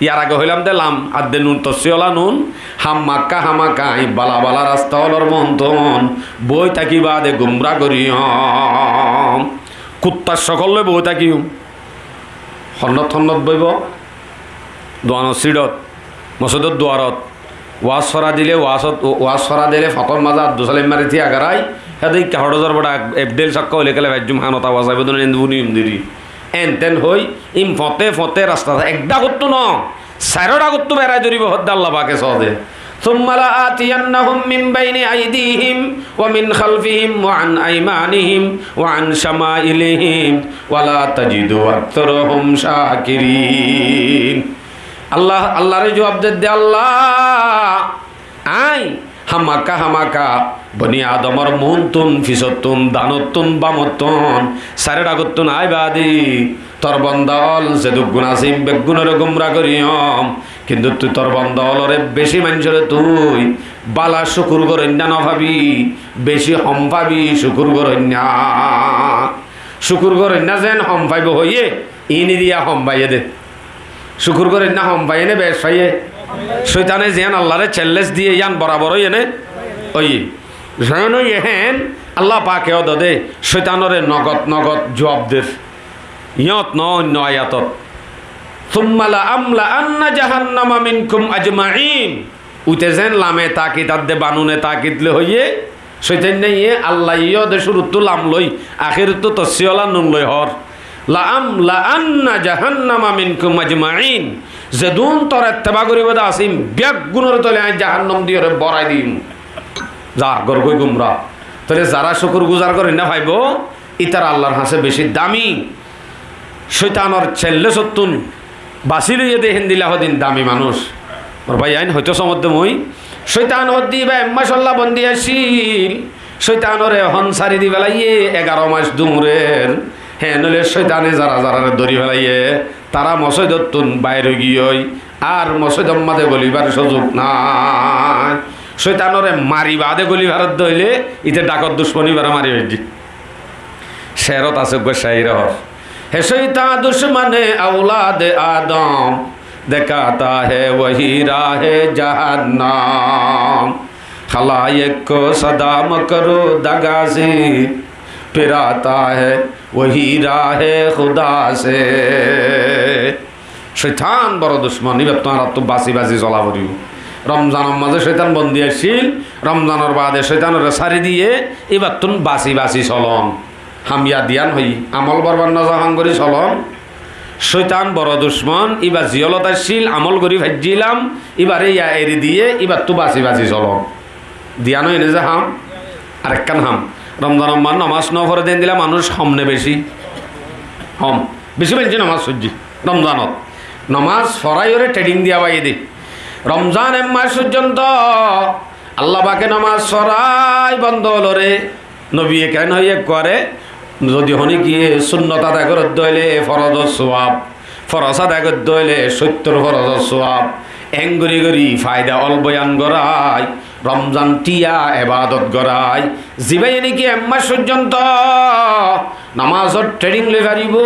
Yar age hoilam de lam, ar de nun tossíola nun, hámaka hámaka añí bála bála rasta ólor muúntun boói táki baade gumra goríyum. Kuttar cókol loi boói tákiyum. Honnót honnót boóibo? Duanor síçot, mosóidor duarot, waás fora dile, waásot, waás fora dile fotór mazé ar dusá laim mari tíya garái, héde ikká hoçé zor bora ek, ek dhél sokká óile kéle faijjum, hanot awas aibó dé no, endi buniyum diri. Enten hoi, im foté foté rasta ek dhakottú no, sairó dhakottú berai dóribo hoddé Allah pake sóde. ثم لآتينهم من بين أيديهم ومن خلفهم وعن أيمانهم وعن شمائلهم ولا تجد أكثرهم شاكرين. Allah, Allahré juab dedde Allah, añí hámaka hámaka Boni Adomor muúntun, fisottun, danottun, bamottun, sairó dhakottún aái baade tor bonda ól zedúggun asé beggúnoré gumra goríyum. Kintu tui tor bonda óloré beci maincóre tui bála cúkur goróinna no fabi, beci hom fabi cúkur goróinna. Cúkur goróinna zen hom faibo hoiyé, iín eriya hom faiyé dé. Cúkur goróinna hom faiyé né bec faiyé? Cóitane ziyán Allaré cellés diyé yían borabor óiye né? Óiye. Ziyán óiye héen Allah pake ódode cóitanoré nogot nogot juab der. Yíñot no, oinno ayatot. ثم لأملأن جهنم منكم أجمعين. Uite zen lame takit adde banune takit loi hoiyé, cóitanne iye Allah iye de cúruttú lam loi, ahérottú tossíola nun loi hoór. لأملأن جهنم منكم أجمعين. Zedún tor etteba goríba de asím, beggúnoré tóile añí jahannam diyóre borai dim. Za, gorgói gumra. Tóile zará cúkur guzar goróinna faibó, ítara Allar hañsé beci dami. Cóitanor cellésóttun basí loiyé dé héndilla hodin dami manúic. Mor báiyain, hoitó somodde mui, cóitan hoddé íba ek macolla bondi accíl, cóitanoré ehón sári di félaiyé, egaró mac duñrer. Héen óile cóitane zara zararé dóri félaiyé, tará mosóidottún bair ói giyói, ar mosóidor mazé golibar cúzuk nái. Cóitanoré mari baade goli faredde óile, íte dhakor ducmon íbaré mari faijjé. Ceérot asé uggúa cáir hoór. ہے شیطاں دشمن اولاد آدم، دکھاتا ہے وہی راہ جہنم۔ خلائق کو صدا مکر و دغا سے، پھراتا ہے وہی راہ خدا سے۔ Cóitan boro ducmon, íbattún añáráttu basi basi sola foribó. Romzanor mazé cóitan bondi accíl, Romzanor baade cóitanoré sári diyé, íbattún basi basi solon. Ham yad yián hoiyí, amol borbat no za ham gorí solon. Cóitan boro ducmon, íba ziyólot accíl, amol gorí faijjílam, íbaré ya eri diyé, íbattú basi basi solon. Diyan óiye né ze ham, arekkán ham. Romzanor maá nomás no fore de endilla manúic hom né beci? Hom. Beci maincé nomás foijjé Romzanot. Nomás foráiyoré theding diya baade Romzan ek mac foijjonto Allah pake nomás forái bonda óloré. Nobiye keén hoiyé ekkuare, zodi honíkiye sunnot adai goredde óile forozor suab, foroz adai goredde óile sóittor forozor suab. Eén gorí gorí faida ól boyan gorái, Romzan thiya ebadot gorái. Zibáye néki ek mac foijjonto nomásor theding loi faribó,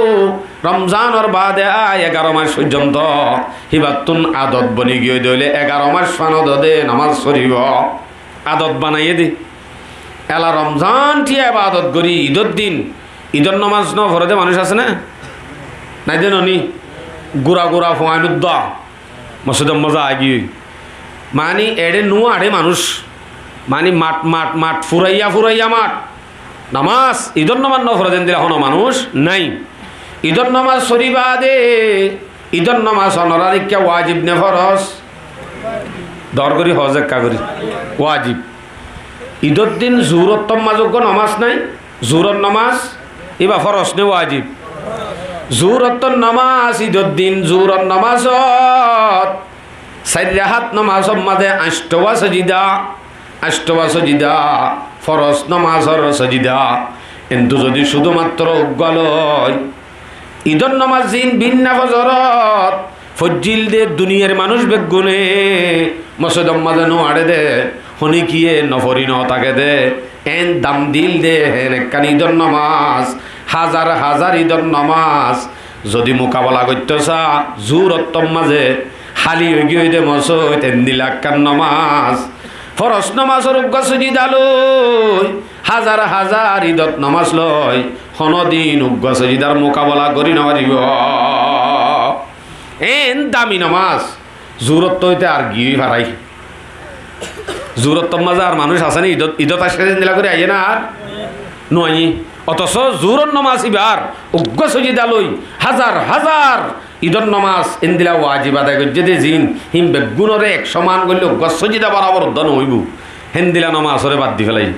Romzanor baade aái egaró mac foijjonto híbattún adot boni giyói de óile egaró mac fanot de nomás foribó. Adot banaiyé de. Ela Romzan thiya ebadot gorí Idor din, Idor nomás no fore de manúic asé né? Nái de noni? Gura gura fuain uddá mosjidor mazé aigiyói. Mani eçé nuwa açé manúic. Mani mat mat mat, furaiya furaiya mat. Nomás, Idor nomás no fore de endilla hono manúic nái. Idor nomás fori baade, Idor nomás onorar ikká wajib né foroz? Dor gorí hoó ze ekká gorí. Wajib. Idor din zuhurottor mazé uggúa nomás nái? Zuhuror nomás, íba foroz né wajib? Zuhurottor nomás, Idor din zuhuror nomásot sair rakat nomásor mazé añctowá sojida, añctowá sojida, foroz nomásor sojida. Kintu zodi cúdumattro uggúa loi, Idor nomás ziín binna fozorot foijjíl de, duniyar manúic beggúne mosjidor mazé no açé de, honíkiye no fori no táke de, eén dam diíl de, héen ekkán Idor nomás Házar házar Idor nomás zodi mukabela goittó sá, zuhur ottór mazé háli óigiyoi de mosóit, endila ekkán nomás. Foros nomásor uggúa sujida loi, házar házar Idor nomás loi, honódin uggúa sujidar mukabela gorí nofaribó. Eén dami nomás. Zuhur ottór mazé ar giyói farai. Zuhur ottór mazé ar manúic asé né? Idot, Idot aiccé de endila gorí aiyé né ar? No aiyé. Otoso zuhuror nomás ibar uggúa sujida loi házar házar Idor nomás endila wajib adai goijjé de zin, hín beggúnoré ek soman goillé uggúa sujida borabor uddá no óibo. Héndila nomásoré bad di félaiye.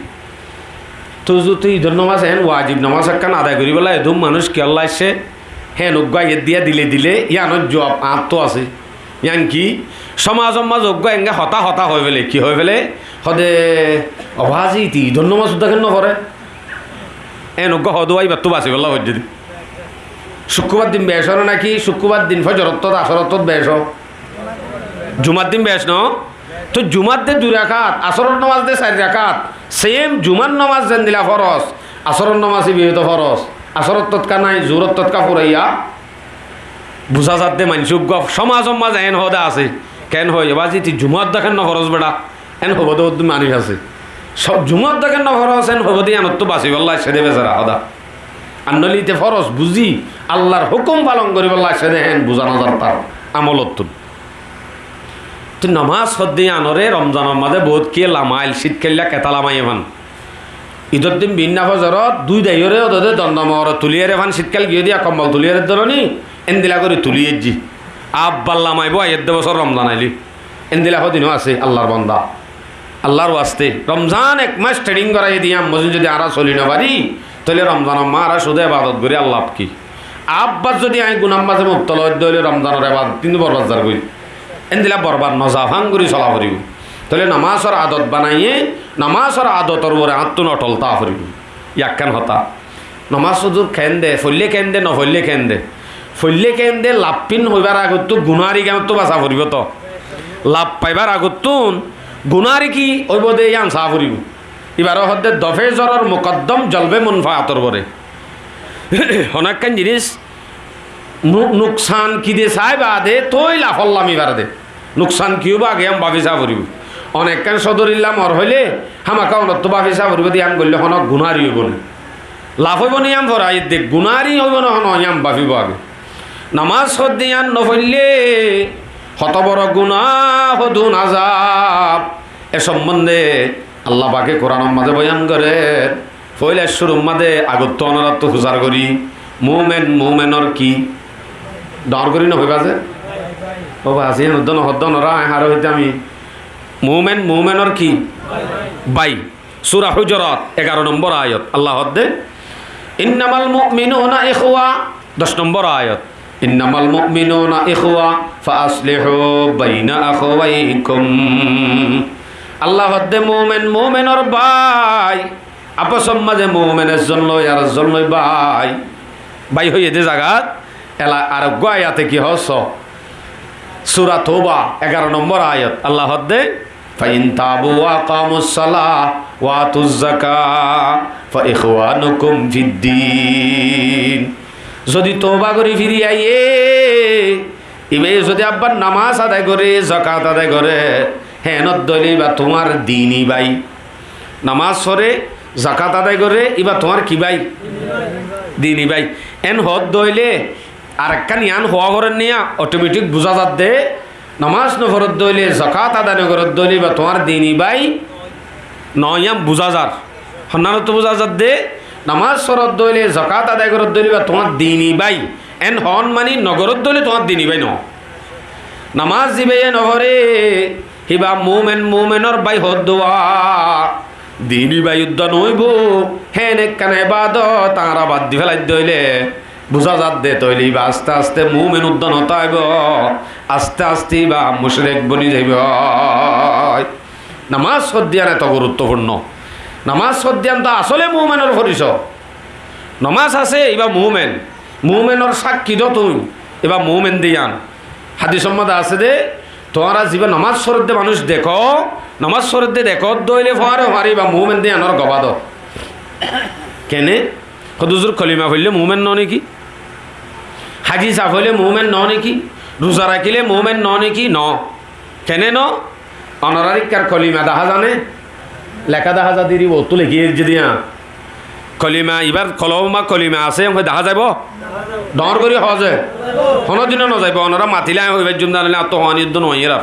Tóu zodi Idor nomás eén wajib nomás ekkán adai goríbolla edún manúic kiyólla aiccé, héen uggúa aiyér diya dile dile yíanor juab añáttu asé. Yían ki? Somazor mazé uggúa enggé hotá hotá hoói féle, ki hoói féle? Hoóde, "Ó bázi, tui Idor nomás uddá ken noforé?" Eén uggúa hoóde wá ibattú basibálla foijjé de. Cúkkurbar din bec ó né náki? Cúkkurbar din fozor ottót, asor ottót bec ó. Jumar din bec no? Tóu jumar de dui rakát, asoror nomás de sair rakát. Seim jumar nomás zendila foros, asoror nomás ibá yó to foros. Asor ottót ká nái, zuhur ottót ká furaiya. Buzá zadde maincé uggúa somazor mazé eén hoóde asé. Ken hoói, "Ó bázi, tui jumar de ken noforos beça?" Eén hoibóde uddú manúic asé. Só-, jumar de ken noforos, eén hoibóde yíanottú basibálla aiccé de besara hoóda. Ar noóile íte foros buzí, Allar hókum falon goríbolla aiccé de héen buzá nozar tar amolottún. Tóu nomás hoódde yíanoré Romzanor mazé boóut kiyé lamail, cítkailla ketá lamaiyé fán. Idor din biínna fozorot dui daiyóre ódode dondom ore tuliyére fán, cítkal giyé de yá kombol tuliyére dóro ni, endila gorí tuliyé ji. Abbar lamaibó aiyér de bosór Romzan ailé. Endila hodin ó asé Allar bonda. Allar waste Romzan ek mac thering goráiye de yían mozin zodi añára soli nofarí, tóile Romzanor mazé añára cúde ebadot gorí ar laf ki? Abbar zodi añí gunar mazé mubtola óidde óile Romzanor ebadot kintu borbad zargói. Endila borbad noza fán gorí sola foribó. Tóile nomásor adot banaiyé, nomásor adotor uore añáttun otol táa foribó. Yá ekkán hotá. Nomás uddú keén de, foillé keén de, nofoillé keén de. Foillé keén de, laffín hoibár agottú gunári gíanottú basá foribó to. Laf faibár agottún gunári ki óibo de yían saá foribó. Ibáre hoódde dofe zoror mukoddom jolbe munfaator uore. Honó ekkán jinis nu-, nuksan ki de sai baade tói laf ólla mi bar de. Nuksan ki óibo age yían báfi saá foribó. Onekkán sodorilla mor hoilé hámaká onottú báfi saá foribó de yían goillé honó gunári óibo né. Laf óibo né yían fore aiyér de, gunári óibo né honó yían báfibo age. Nomás hoódde yían nofoillé hoto boro guná, hodún azab. E sombonde Allah pake Kuranor mazé boyan gorer. Foila cúrur mazé agottú onorattú fusár gorí, mumen mumenor ki? Dor gorí nohoiba ze? Ó bái, así en uddó nohoddó nora, añí haró hoitámi. Mumen mumenor ki? Bái. Sura Hujurat, egaró nombor ayat. Allah hoódde, "Innamal mu'minuna ikhwa." Doc nombor ayat. "Innamal mu'minuna ikhwa fa aslihu baina akhawaykum." Allah hoódde, mumen mumenor bái. Afosor mazé mumen ezzon loi ar ezzon loi bái. Bái hoiyé de zagat, ela ar uggwá ayate ki hoósso? Sura Touba, egaró nombor ayat. Allah hoódde, "Fa in tabu wa aqamus salah wa atuz zakah fa ikhwanukum fid din." Zodi touba gorí firi aiyé, ibáye zodi abbar nomás adai goré, zakat adai goré, hénor dóile ibá tuáñr dini bái. Nomás foré, zakat adai goré, ibá tuáñr ki bái? Dini bái. En hoódde óile, arekkán yián hoó forer niya, otometik buzá zadde, nomás noforódde óile, zakat adai nogoródde óile, ibá tuáñr dini bái noó, yián buzá zar. Honnánottu buzá zadde, nomás foródde óile, zakat adai goródde óile, ibá tuáñr dini bái. En hoón mani nogoródde óile tuáñr dini bái noó. Nomás zibáye noforé, híba mumen mumenor bái hoódduwa dini bái uddá noóibo. Héen ekkán ebadot añára bad di félaidde óile, buzá zadde tóile íba aste aste mumen uddá notáibo, aste aste íba mucrek boni zaiboi. Nomás foddíyan eto guruttofurno. Nomás foddíyan to asóle mumenor foriso. Nomás asé, íba mumen. Mumenor sákki dó tuñí, íba mumen de yián. Hádisor modde asé de, tuáñra zibá nomás foredde manúic dekó, nomás foredde dekó dóile fuáñre fuáñre íba mumen de yiánor gobá dó. Kene? Hodúzur kolima foillé muúmen noó néki? Háji saf óile muúmen noó néki? Ruza rakíle muúmen noó néki? Noó. Kené noó? Onorár íkkar kolima dahá za né? Leká dahá za deri, uottú lekí aijjé de yían. Kolima, ibár kolobot ma kolima asé, yían hoi dahá zaibou? Dhoóñr gorí hoó ze? Honódinó nozaibou, onorá matilé aññí hoi faijjúm de, noóile añáttu hoóni uddú noóiyer ar.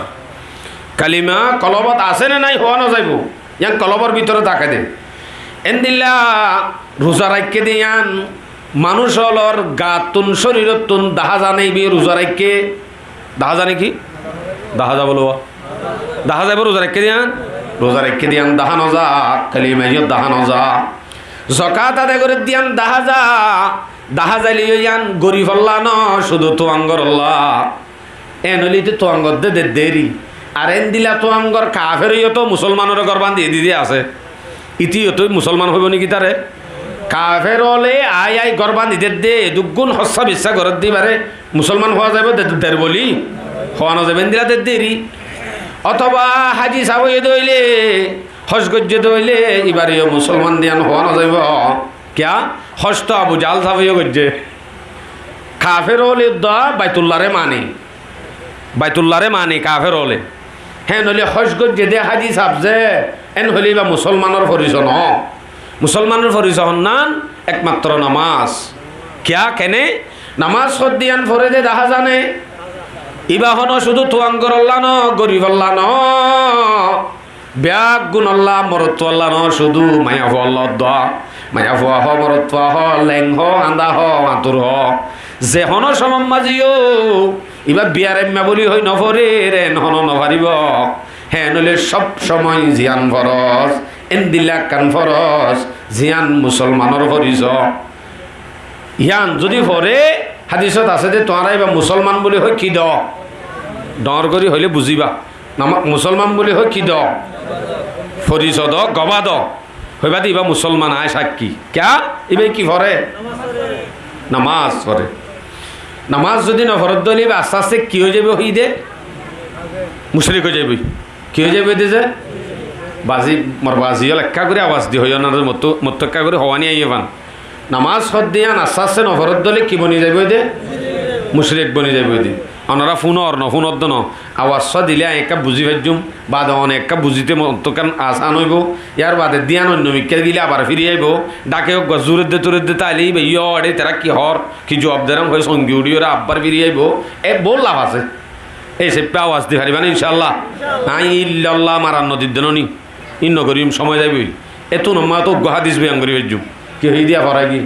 Kolima kolobot asé né nái hoó nozaibou, yían kolobor bútore táke de. Éndilla ruza raikké de yían manúic ólor gaattún, córirottún dahá za né ibá ruza raikké? Dahá za né ki? Dahá za bólo. Dahá zaibou ruza raikké de yían? Ruza raikké de yían dahá noza, kolima yó dahá noza. Zokát adai gorér de yían dahá za, dahá zaileyó yían gorif olla noó, cúdu tuañgorolla. Eén óile íte tuañgor de dedde eri. Ar éndilla tuañgor kafer óiyo to musolmanoré gór báñdi diyé de asé. Íte yó to musolman hoibó né ki taré? Kafer óle aái aái gór báñdi dedde, edduggún hossá bissá gorér de ibáre musolman hoó zaibou de, der bóli? Hoó nozaibou, éndilla dedde eri. Ótoba háji saf óiye de óile, hóc goijjé de óile, ibáre yó musolman de yían hoó nozaibou. Kiyá? Hóc to Abu Jahal sáfe yó goijjé. Kafer óle dua Baitullaré mane. Baitullaré mane kafer óle. Héen óile hóc goijjé de háji saf ze, éen óile ibá musolmanor foriso noó. Musolmanor foriso honnán? Ekmatro namás. Kiyá, kené? Namás hoó de yían foré de dahá za né. Ibá honó cúdu tuañgorolla noó, gorifolla noó. Beggúnolla, morotfualla noó, cúdu maiyafualla dua. Maiyafua hoó, morotfua hoó, leng hoó, añdá hoó, añtur hoó. Ze honó somot mazé yó ibá biyaraimma bóli hoi noforér, eén honó nofaribóu. Héen óile sób somoi ziyán foros, éndilla ekkán foros, ziyán musolmanor foriso. Yían zodi foré, hádisot asé de, tuáñra ibá musolman bóli hoi ki do? Dhoóñr gorí hoilé buzíba. Nama-, musolman bóli hoi ki do? Foriso do, gobá do. Hoibá de ibá musolman, aññí sákki. Kiyá? Ibá ki foré? Namás foré. Namás zodi noforódde óile ibá asté asté ki ói zaibou hoiyé de? Mucrik ói zaibou. Ki ói zaibou de ze? Bazi, mor bazi ókkol ekká gorí awaz di hoiyó na, mottú, mottú ekká gorí hoó ni aiyé fán. Namás hoó de yían asté asté noforódde óile ki boni zaibou de? Mucrik boni zaibou de. Onorá fúnor no fúnodde no. Awaz só dilé aññí ekká buzí faijjúm. Bade one ekká buzíte mottú kán asán óibou. Yár bade de yían oinno mikká gilé abar firi aibóu. Dháke uggúa zúredde túredde táile íba yó eçé tará ki hoór, ki zuab der, hoi songi uçí óre abbar firi aibóu. E bout laf asé. Ei seppá awaz di faribá né, incálla? Aññí illallah marar nodidde no ni. Ín nogoríyum, somoi zaiboi. Ettún ammá to uggúa hádis boyan gorí faijjúm. Ki hoiyé diya forai giyé?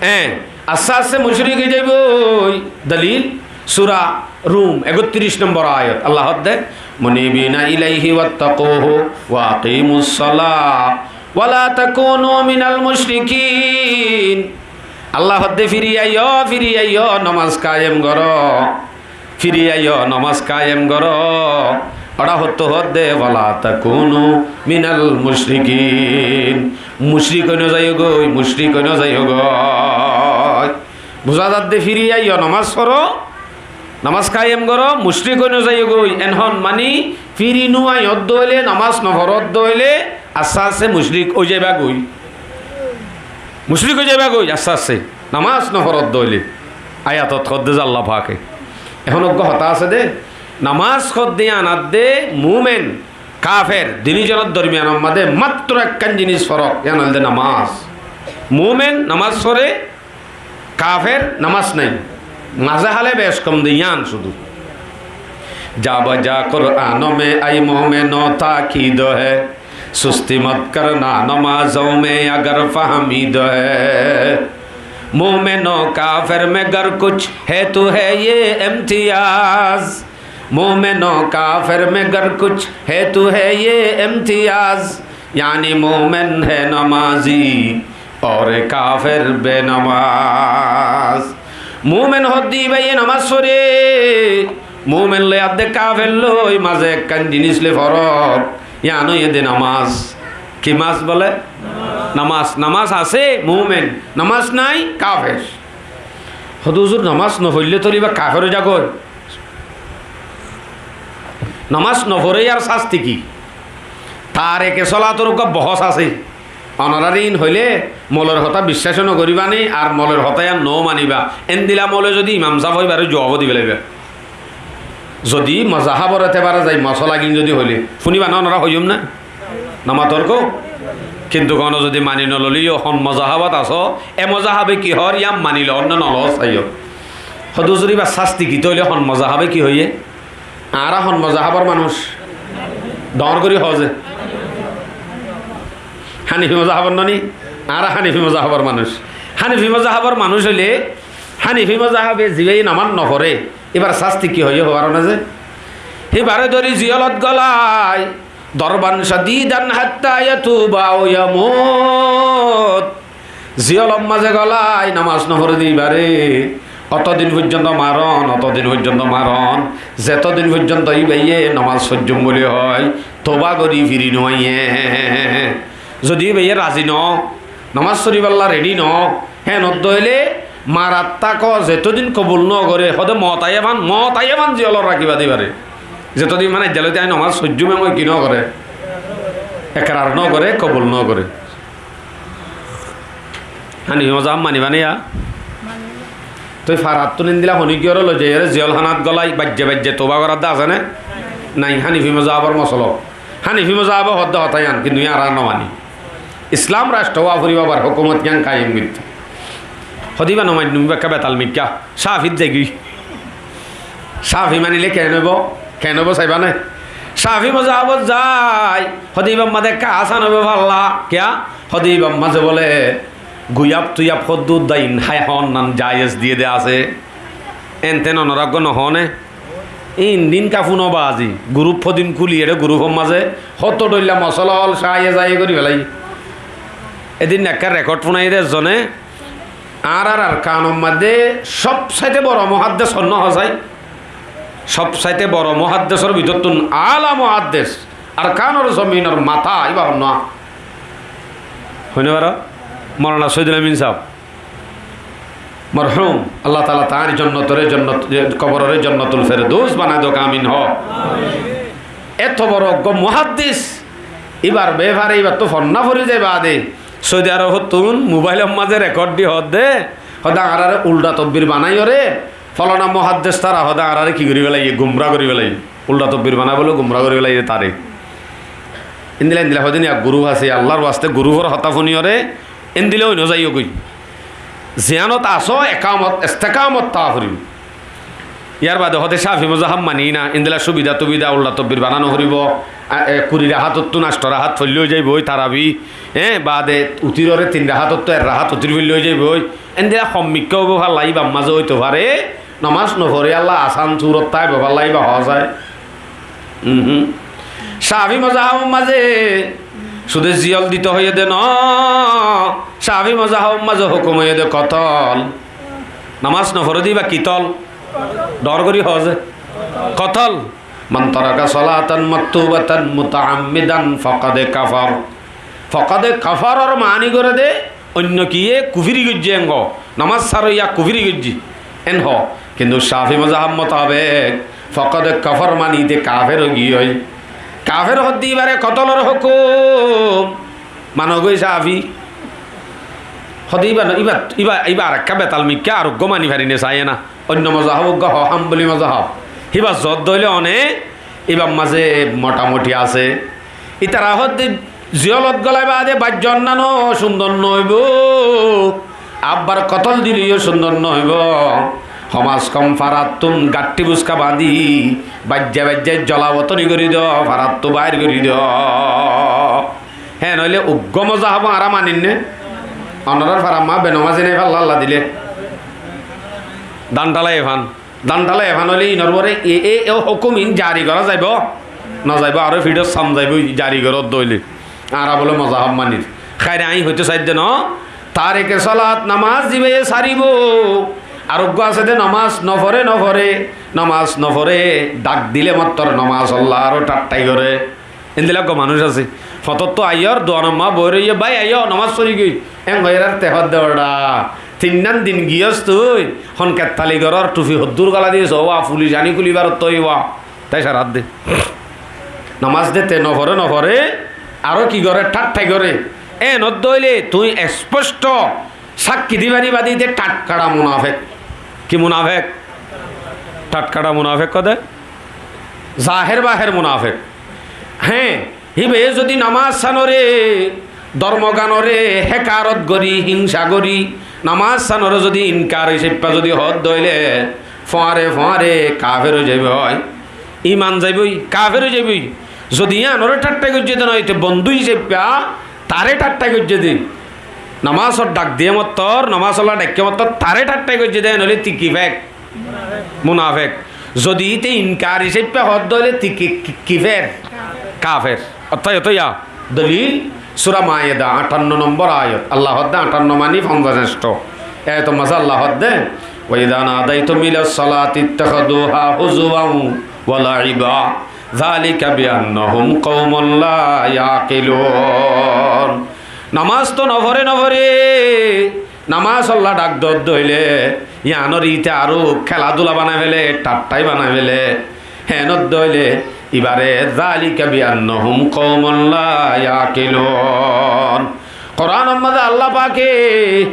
Eé, asté asté mucrik ói zaiboi. Dolil, sura Rum, ekottiríc nombor ayat. Allah hoódde, "منيبين إليه واتقوه وأقيموا الصلاة ولا تكونوا من المشركين." Allah hoódde, "Firi aiyó, firi aiyó, nomás kayem goró." Firi aiyó, nomás kayem goró. Óra hottó hoódde, "ولا تكونوا من المشركين." Mucrik ói no zaiyó goi, mucrik ói no zaiyó goi. Buzá zadde firi aiyó, nomás foró, nomás kayem goró, mucrik ói no zaiyó goi. En hon mani firi no aiyó dóile, nomás noforó dóile, asté asté mucrik ói zaiba goi. Mucrik ói zaiba goi, asté asté. Nomás noforódde óile, ayatot hoódde ze Allah pake. Ehón uggúa hotá asé dé, nomás hoódde yían adde muúmen, kafer, duní zonor dormiyanor mazé mattro ekkán zinis forok, yían óilde nomás. Muúmen nomás foré, kafer nomás nái. Mazé hále bec kom de yían cúdu. جا بجا قرآنوں میں اے مومنوں تاکید ہے، سستی مت کرنا نمازوں میں اگر فہمید ہے۔ مومن و کافر میں گر کچھ ہے تو ہے یہ امتیاز، مومن و کافر میں گر کچھ ہے تو ہے یہ امتیاز، یعنی مومن ہے نمازی اور کافر بے نماز۔ Muúmen hoódde íbayé nomás foré, muúmen loi adde kafer loi mazé ekkán zinis loi forok, yían óiye dé nomás. Ki mas bole? Nomás. Nomás asé muúmen, nomás nái kafer. Hoódde huzur, nomás nofoillé tóile íba kafer ói zagói. Nomás noforé yar sásti ki? Tareke solator uggúa bohós asé. Onoráre ín hoilé molor hotá biccác no goríba né, ar molor hotá yían no maniba. Éndila mole zodi imam sáb ói ibáre zuab di félaiba. Zodi mozahábor etebare zai mosolagin zodi hoilé, fúniba né onorá hoiyúm né? No mator kó? Kintu kono zodi mani no loiléyo, hon mozahábot asó, e mozahábe ki hoór, yían mani loó né no loó saiyó. Hodúsur ibár sásti ki tóile hon mozahábe ki hoiyé? Añára hon mozahábor manúic? Dhoóñr gorí hoó ze. Hánifi mozahábor no ni? Añára Hánifi mozahábor manúic. Hánifi mozahábor manúic óile, Hánifi mozahábe zibáye nomás noforé, íbar sásti ki hoiyé hoór na ze? Híbare dóri ziyólot golai, dorban shadidan hatta yatuba aw yamut. Ziyólot mazé golai nomás noforé de íbare otodin foijjonto maron, otodin foijjonto maron, zetodin foijjonto íbaye nomás foijjum buli hoói, toba gorí firi no aiyé. Zodi íbaye razi no, nomás foribálla redi no, héen ódde óile marat táko, zetodin kobul no goré, hode moot aiyé fán, moot aiyé fán ziyólot rakíba de íbare. Zetodin mane ejjalóti añí nomás foijjum, e moi ki no goré? Ekrar no goré, kobul no goré. Hánifi mozaháb maniba né yá? Toi farattún endila honíkiyóre loizaiyóre ziyólhanat golai baijje baijje toba gorat de asé né? Nai, Hánifi mozahábor mosoló. Hánifi mozahábe hoódde hotá yían, kintu yían añára no mani. Islam ractro ówa foribó, abar hókumot yían kaiyem goittó. Hode íba no mainnúm, íba ekká betal mikká. Cáfit zaigói. Cáfi manilé keén óibo? Keén óibo saiba né? Cáfi mozahábot zai, hode íbar mazé ekká asán óibo falla. Kiyá? Hode íbar mazé bóle guyab tuyab hoddúr dain hái hoónnan jayez diyé de asé. Enten onorá eggúa no hoó né? Ín din ká fúno bazi, gurúp hodin kúli, eçé gurúfor mazé hoto dhoilla mosola ól cáiye záiye gorí félaiye. Edin ekká rekód fúnaiye de ezzone, añárar Arkanor mazé sóbsaite boro muháddes hon no hosái? Sóbsaite boro muháddesor bútottún aala muháddes, Arkanor zominor matá, íba hon no? Hoiné baro? Molana Soidul Amin sáb. Morhúm, Allah taala tañr jonnotoré jonnot, kobororé Jonnatul Ferdous banai douk, amin hoó. Eto boro eggúa muháddis, íbar befare íbattú fonná fori zai baade, Soidi Arobottún mobailor mazé rekód di hoódde, hoódde añáráre uldha tobbir banaiyóre, folana muháddis tara hoódde añáráre ki gorí félaiye, gumrá gorí félaiye. Uldha tobbir banai bóle gumrá gorí félaiye taré. Endilla endilla hoódde ni ek gurúp asé, Allar waste gurúfor hotá fúniyóre, endilla ói no zaiyó goi. Ziyánot asó, ekamot, estekamot táa foribó. Yar baade hoódde Cáfi mozaháb maní na, endilla subida tubida, uldha tobbir bana no foribó. A, e, kuri rahátottún ancto rahát foillé ói zaibói tarabi, e, baade utiroré tin rahátottú ek rahát utir foillé ói zaibói. Endilla hom mikká óibo falla íbar mazé óito fare, nomás no foré yálla asán surot táibo falla íba hoó zai. Uhum. Cáfi mozahábor mazé cúde ziyól dito hoiyé dé noó, Cáfi mozahábor mazé hókum óiye dé kotól. Nomás no foré dé íba kitól? Dhoóñr gorí hoó ze. Kotól. Man taraka salatan maktubatan mutaammidan faqad kafar. Faqad kafaror maáni goré dé oinno kiyé kufíri goijjé en hoó, nomás sároiya kufíri goijjé en hoó. Kintu Cáfi mozaháb motabek faqad kafar maní dé kafer ói giyói. Kafer hoódde íbare kotólor hókum. Mano goi Cáfi. Hoódde íba, íba, íba, íba arekká betal mikká, ar eggúa mani fari né saiyé na. Oinno mozaháb eggúa hoó, Hámboli mozaháb. Híba zodde óile one, íbar mazé motamoti asé. Ítara hoódde ziyólot golai baade baijjó onnán ó cúndor no óibo, abbar kotól dileiyó cúndor no óibo. Hom az hom farattún gaththí buska bañdí, baijja baijja jolawotoni gorí do, farattú bair gorí do. Hé noóile uggúa mozaháb añára manin né? Onorár farar mazé benomazi nái falla Allah dile. Dán dhalai efán. Dán dhalai efán óile ínor uore e, e, e hókum ín jari gorá zaibo? No zaibo, aró fiçót sam zaibo, jari goródde óile. Añára bóle mozaháb manir. Háire aññí hoitó saidde noó, tareke solat, nomás zibáye sáribo. Ar uggúa asé dé nomás noforé, noforé, nomás noforé, dhak dile mottor nomás olla aró thatthai goré. Endilla eggúa manúic asé. Fotóttu aiyór, duanor mazé boói roiyé, bái aiyó, nomás forigói. Eén hoiyóre ar te hoódde, oçá, tinnán din giyós tui, hon kettali gorór, thufi hoddúr gala diyós, ówa, fulic aní kúlibar ottó óiwa. Tái sáradde. Nomás dé te noforé, noforé, aró ki goré, thatthai goré. Éen ódde óile tuñí esposto sákki di faribá de íte thathkara munafek. Ki munafek? Thathkara munafek hoó de. Zaher baher munafek. Hé, híbaye zodi nomaz sánoré, dormoganoré hekarot gorí, hingsa gorí, nomaz sánoré zodi inkar hísafe zodi hoó de óile, fuáñre fuáñre kafer ói zaiboi. Iman zaiboi, kafer ói zaiboi. Zodi yíanoré thatthá goijjé de noó, íte bondú hísafe taré thatthá goijjé de. Nomazor dhak diyé mottor, nomazolla dhaikké mottor, taré thatthá goijjé de, noóile ti ki fek? Munafek. Zodi íte inkar hísafe hoó de óile ti ki, ki, ki fek? Kafer. Ortho, ortho yá. Dolil, sura Maida, aṭanno nombor ayat. Allah hoó de, aṭanno mani fonzaic nosto. Ayat mazé Allah hoó de, "وإذا ناديتم إلى الصلاة اتخذوها هزوا ولعبا ذلك بأنهم قوم لا يعقلون." Nomaz to noforé noforé, nomazolla dhak dodde óile, yíanoré íte aró kéladula banai féle, thatthái banai féle. Héen ódde óile, ibáre, "ذلك بأنهم قوم لا يعقلون." Kuranor mazé Allah pake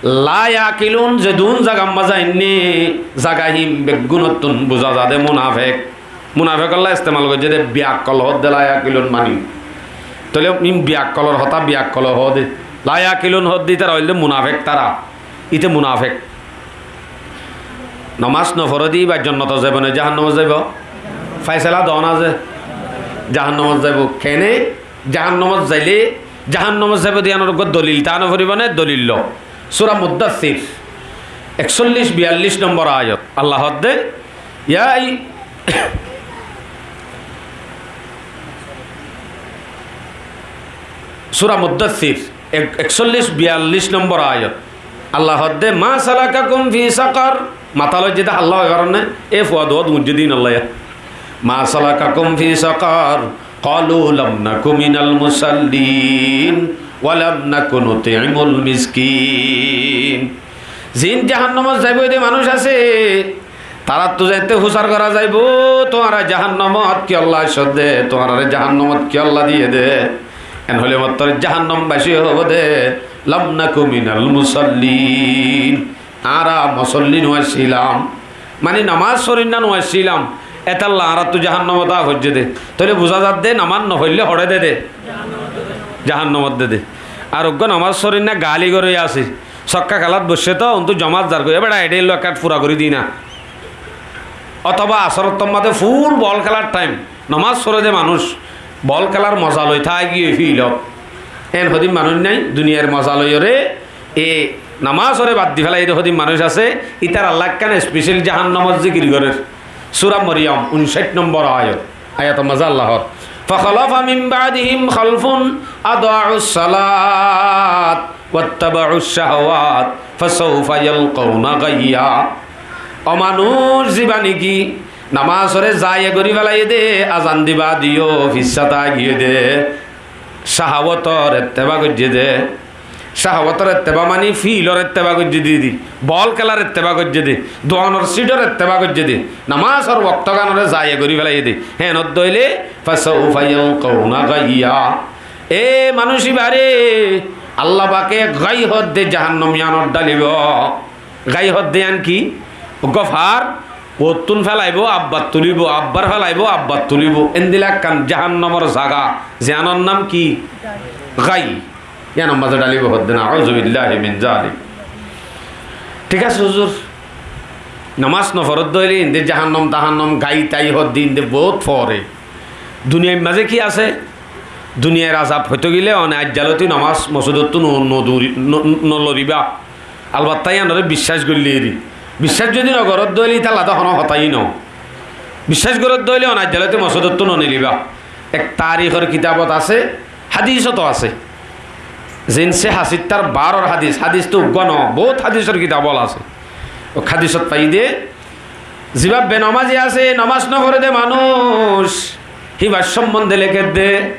"لا يعقلون" zedún zagar mazé ainné, zaga hín beggúnottún buza za de munafek. Munafekolla estemal goijjé de biyakkol hoó de "لا يعقلون" mani. Tóile hín biyakkolor hotá, biyakkole hoó de. "لا يعقلون" hoó de ítara óilde munafek tara. Íte munafek. Nomaz noforé de íba jonnotot zaibo né jahannamot zaibo? Faisala doón aze. Jahannamot zaibo. Kene? Jahannamot zaile, jahannamot zaibo de yíanor uggwá dolil tano foribó né, dolil lo. Sura Muddassir, eksollic biyallic nombor ayat. Allah hoó de, ya ai-, Sura Muddassir, ek-, eksollic biyallic nombor ayat. Allah hoó de, "ما سلككم في سقر؟" Matá loijjé de hálla óibar né, e fuwa duwa duñjjé din Allah ya. "ما سلككم في سقر؟ قالوا لم نك من المصلين ولم نك نطعم المسكين." Ziín jahannamot zaibo de manúic asé, taráttu zaite fusár gorá zaibo, "Tuáñra jahannamot kiyólla aiccó de, tuáñrare jahannamot kiyólla diyé de?" En hoilé mottor jahannambasi hoibó de, "لم نك من المصلين." Añára mosolli no accílam, mani nomaz forinna no accílam, étalla añáráttu jahannamot aá foijjé de. Tóile buzá zadde nomaz no foillé hoçé de de? Jahannamot de de. Ar uggwá nomaz forinna gaáli goré asé, sokká kelát boiccé to, untú jomát zargói, e beça, eçé illó ekkát fura gorí di na. Otóba asórottór mazé ful bol kelár thaim, nomaz foré de manúic, bol kelár moza loi táigiyoi fíilot. Én hodin manúic nái, duniyair moza loiyoré, e nomazoré bad di félaiyé de hodin manúic asé, ítarallá ekkán especel jahannamot zikir gorér. Sura Moriyom, uncáit nombor ayat, ayator mazé Allah hoór, "فخلف من بعدهم خلف أضاعوا الصلاة واتبعوا الشهوات فسوف يلقون غيا." Ó manúic, zibá niki nomazoré zaya gorí félaiyé dé, azan di baade yó fissá táigiyé dé, caháwotor ettebá goijjé dé, caháwotor ettebá mani fíilor ettebá goijjé dé, bol kélar ettebá goijjé dé, duanor síthor ettebá goijjé dé, nomazor woktóganoré zaya gorí félaiyé dé, héen ódde óile, فسوف يلقون غيا. E manúic ibáre Allah pake gai hoódde jahannam iánot dhalibóu. Gai hoódde ián ki? Uggúa far, uottún félaibóu, abbar tulibóu, abbar félaibóu, abbar tulibóu. Endila ekkán jahannamor zaga, ziyánor nam ki? Gai. Iánor mazé dhalibóu hoódde, نعوذ بالله من ذلك. Thík asé huzur, nomaz noforódde óile inde jahannam tahannam gai tai hoódde inde bout fore. Duniyair mazé ki asé? Duniyair azab hoitó gile one aijjalóti nomaz mosudottú no, no duri-, no, no loribá. Albatta iánoré biccác goillé eri. Biccác zodi nogoródde óile ítalla to honó hotái no. Biccác goródde óile one aijjalóti mosudottú no nilibá. Ek tarikor kitabot asé, hádisot asé. Ziín se hasittar baror hádis, hádis to uggúa no, bout hádisor kitab ól asé. Ó hádisot faiyí dé, zibá benomazi asé, nomaz noforé dé manúic, híbar sombonde lekédde,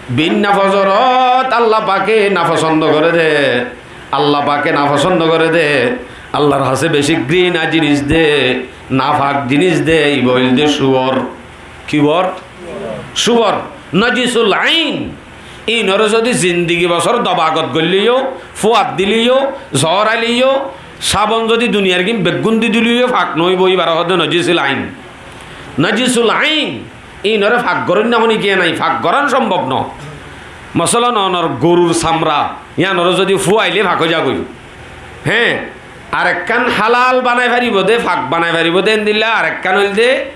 biínna fozorot Allah pake nafosond goré dé, Allah pake nafosond goré dé, Allahr hasé bicí grína jinis dé, nafak jinis dé, ibá óilde cúor. Ki bor? Cúor. Najisul ain. Íinoré zodi zindigi bosór dobagot goillé yó, fúat dilé yó, zoór ailé yó, sábon zodi duniyar gín beggún di dilé yó, fak noóibo, íbaré hoódde nojisul ain. Nojisul ain, íinoré fak goróinna honikiyé nái, fak gorán sombob noó. Mosolan, onor gorur samra, yíanoré zodi fúailé fak ói zagói. Héen, arekkán hálal banai faribó dé, fak banai faribó dé, endilla arekkán óilde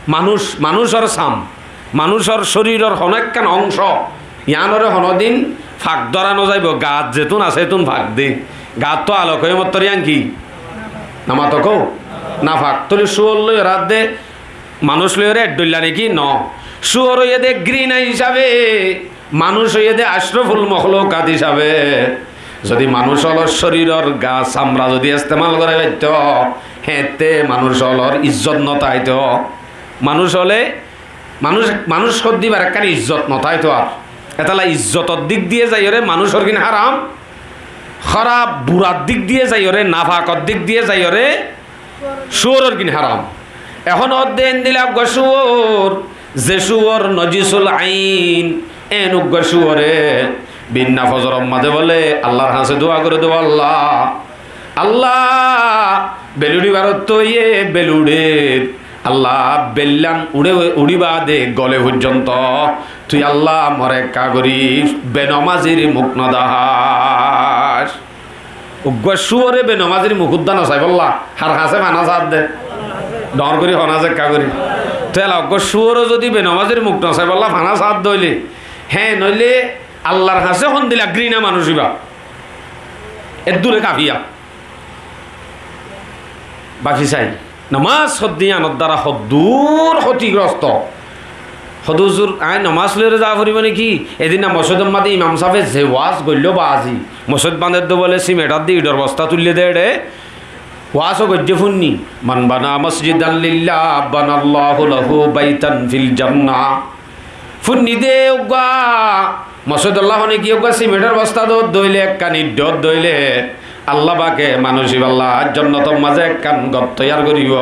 manúic, manúicor sam, manúicor córiror honó ekkán oñcó, yíanoré honódin fak dóra nozaibó, gaat zetún asé étun fak dé. Gaattú alok óiye mottor yían ki? Namato kó? Nafak. Tóile cúor loi óradde, manúic loiyóre eddhoilla né ki? Noó. Cúor óiye dé gírína hísabe, manúic óiye dé acroful moklukat hísabe. Zodi manúic ólor córiror gaa samra zodi estemal gorái faittó, héeñtte manúic ólor izzot notáito. Manúic óle, manúic, manúic hoddé íbar ekkán izzot notáito ar. Etálla izzotor dik diyé zaiyóre manúicor gín háram, hóraf burar dik diyé zaiyóre, nafakor dik diyé zaiyóre, cúoror gín háram. Ehón hoódde endilla uggúa cúor, ze cúor nojisul ain, éen uggúa cúore binna fozoror mazé bóle Allar hañsé dua goré dé, "Ó Allah, Allah, bel uçíbar ottú óiye bel uçér, Allah, bellán uçé, uçí baade gole foijjonto tui Allah more ekká gorí benomazir muk nodahás." Uggúa cúore benomazir muk uddá nosaibólla har hañsé fana saádde? Dhoóñr gorí hoó na ze ekká gorí. Tóile uggúa cúore zodi benomazir muk nosaibólla fana saádde óile, héen óile Allar hañsé hondila gírína manúic íba. Eddúre kafiya. Baki sai, nomás hoddé yíanor dara hoddúr hótigrosto. Hoódde, "Huzur, aññí nomás loiyóre zaa foribó né ki?" Edinna mosóidor mazé imam sáfe ze waás goilló baazi, mosóid bañdedde bóle, simeṭ addi iṭor bostá tuillé dé eçé, waás ó goijjé fúinni, "Man bana masjidan lillah banallahu lahu baitan fil jannah." Fúinni dé uggúa mosóidolla hone ki uggúa simeṭor bostá dóot dóile, ekkán iṭ dóot dóile, Allah pake manúic íballa jonnotor mazé ekkán gór toiyar goríbo.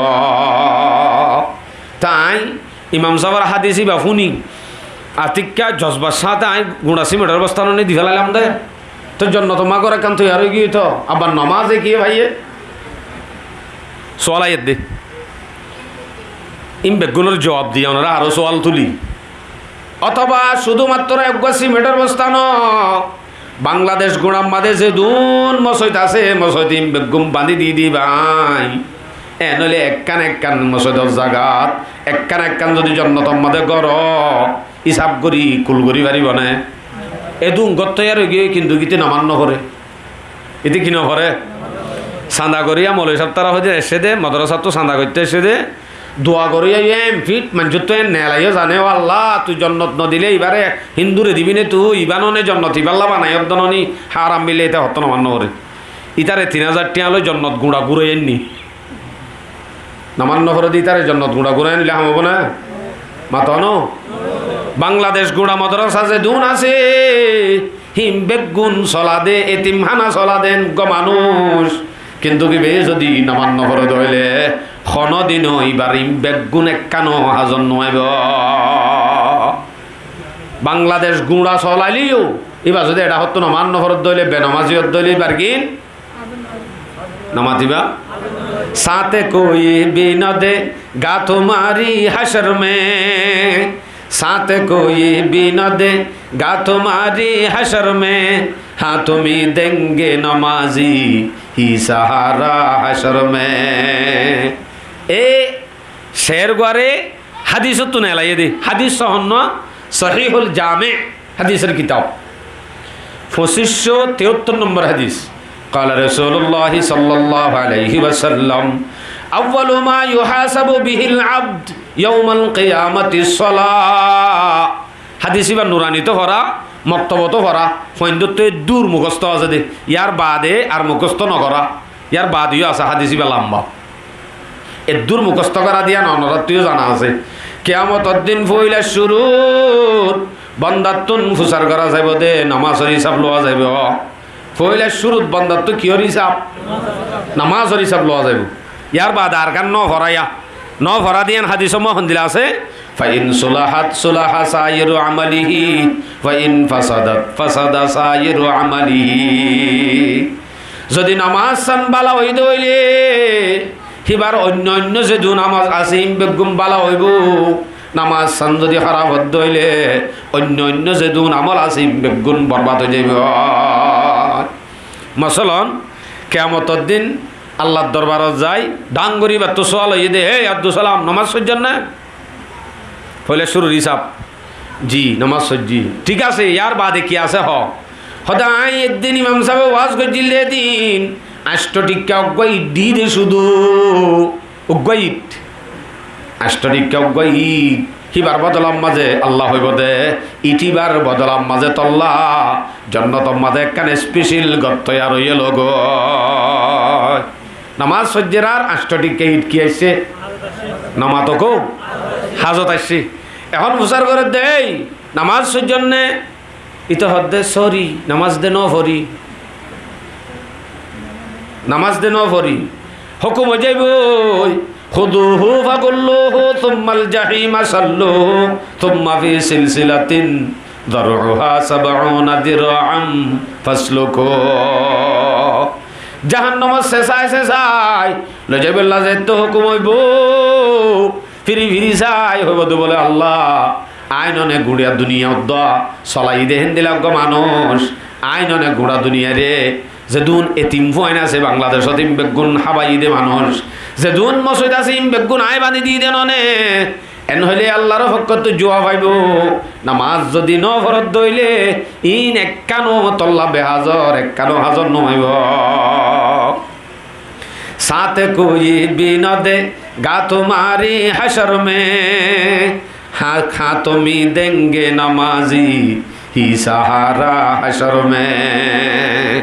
Te aññí imam sábor hádis íba fúni, atikká jozbar sáñte aññí guñça simeṭor bostá noni di félailam dé. Te jonnotor mazé gór ekkán toiyar ói giyói to, abar nomaze kiyé faiyé? Sual aiyér dé. Ín beggúnor juab diyé, onorá aró sual tulí. Otóba cúdu mattór eggúa simeṭor bostá noó, Bangladec guñçar mazé zedún mosóid asé, mosóid ín beggún bañdí di di bái. Eén óile ekkán ekkán mosóidor zagat ekkán ekkán zodi jonnotor mazé gór ó, hísab gorí kul gorí faribó né? Edún gór toiyar ói giyói, kintu íte nomás noforé. Íte ki noforé? Sañda goríya moloi sáb tara hoódde aiccé dé, modorasáttu sañda goittó aiccé dé, dua goríya yó en fit, maincóttu en neelaiyó zane, "Ó Allah, tui jonnot nodilé ibáre Híndure dibi né tui, ibá none jonnot, ibálla banaiyós dé noni, háram bile íte hottó nomás noforé." Ítare tin házar thiañ loi jonnot guñça gúrai ainní. Nomás noforé de ítare jonnot guñça gúrai ainilé ham óibo né? Mato no? Bangladec guñça modorasa zedún asé, hín beggún sola de, etimhána sola de eggúa manúic. Kintu ki be zodi nomás noforé de óile, honódino ibar hín beggún ekkánó házot no aibo. Bangladec guñça solailé yó, iba zodi eçé hottú nomás noforé de óile, benomazi ódde óile ibar gín no matibá. ساتھ کوئی بھی نہ دے گا تمہاری حشر میں، ساتھ کوئی بھی نہ دے گا تمہاری حشر میں، ہاں تمہیں دیں گے نمازی ہی سہارا حشر میں۔ E ceér guáre hádisottu neelaiyé dé, hádis sóhon noó, Sahíhul Jame hádisor kitab, foñsíccó tiyáttor nombor hádis. قال رسول الله صلى الله عليه وسلم: أول ما يحاسب به العبد يوم القيامة الصلاة. Hádis íba nuranit ó forá, moktobot ó forá, fuaindóttu eddúr mukósto asé dé, yár baade ar mukósto nogorá. Yár baade yó asé hádis íba lamba. Eddúr mukósto gorá de yían onoráttu yó zana asé. Kiyamotor din foóila cúrut bondattún fusar gorá zaibó dé, nomásor hísab lowa zaibó. Foóila cúrut bondattú kiyór hísab? Nomásor hísab lowa zaibó. Yár baade ar gán noforá yá. Noforá de yían hádisor mazé hondila asé, فإن صلحت صلح سائر عمله، وإن فسدت فسد سائر عمله. Zodi namaz san bála ói de óile, híbar oinno oinno zedún amol asé, ín beggún bála óibo. Namaz san zodi háraf ói de óile, oinno oinno zedún amol asé, ín beggún borbad ói zaibo. Mosolon, kiyamotor din Allar dorbarot zai, dhángori íbattú sual óiye de, "Hey Abdus Salam, namaz foijjós né?" Foila cúrur hísab, "Ji, namaz foijjí." "Thík asé, yar baade ki asé, hoó." Hoó de, "Aññí eddin imam sábe waz goijjíl de edin, ancto thikka uggúa iṭ di de cúdu, uggúa iṭ. Ancto thikka uggúa iṭ, híbar bodolar mazé Allah hoibo de, iṭ híbar bodolar mazé tolla jonnotor mazé ekkán special gór toiyar óiye lói goi." Namaz foijjér ar ancto thikka iṭ ki aiccé? Namaz to kó? Házot aiccé. Ehón fusár gorér de, "Ei, namaz foijjós né?" Íte hoódde, "Sorry, namaz de no fori. Namaz de no fori." Hókum ói zaiboi, "خذوه فغلوه ثم الجحيم صلوه ثم في سلسلة ذرعها سبعون ذراعا فاسلكوه." Jahannamot sesái sesái loi zaibálla zeéttu hókum óibo. Firi firi sai hoibo de bóle, "Allah, aññí none guñça duniyai uddúa solai de héndilla uggúa manúic, aññí none guñça duniyai re, zedún etim fuain asé Bangladecót, ín beggún hábai de manúic, zedún mosóit asé, ín beggún aññí bani di de none." En hoilé Allar fokkóttu juab aibo, namaz zodi no foródde óile, ín ekkán tolla beházor, ekkán házor no óibo. ساتھ کوئی بھی نہ دے گا تمہاری حشر میں، ہاں، ہاں، تمہیں دیں گے نمازی ہی سہارا حشر میں۔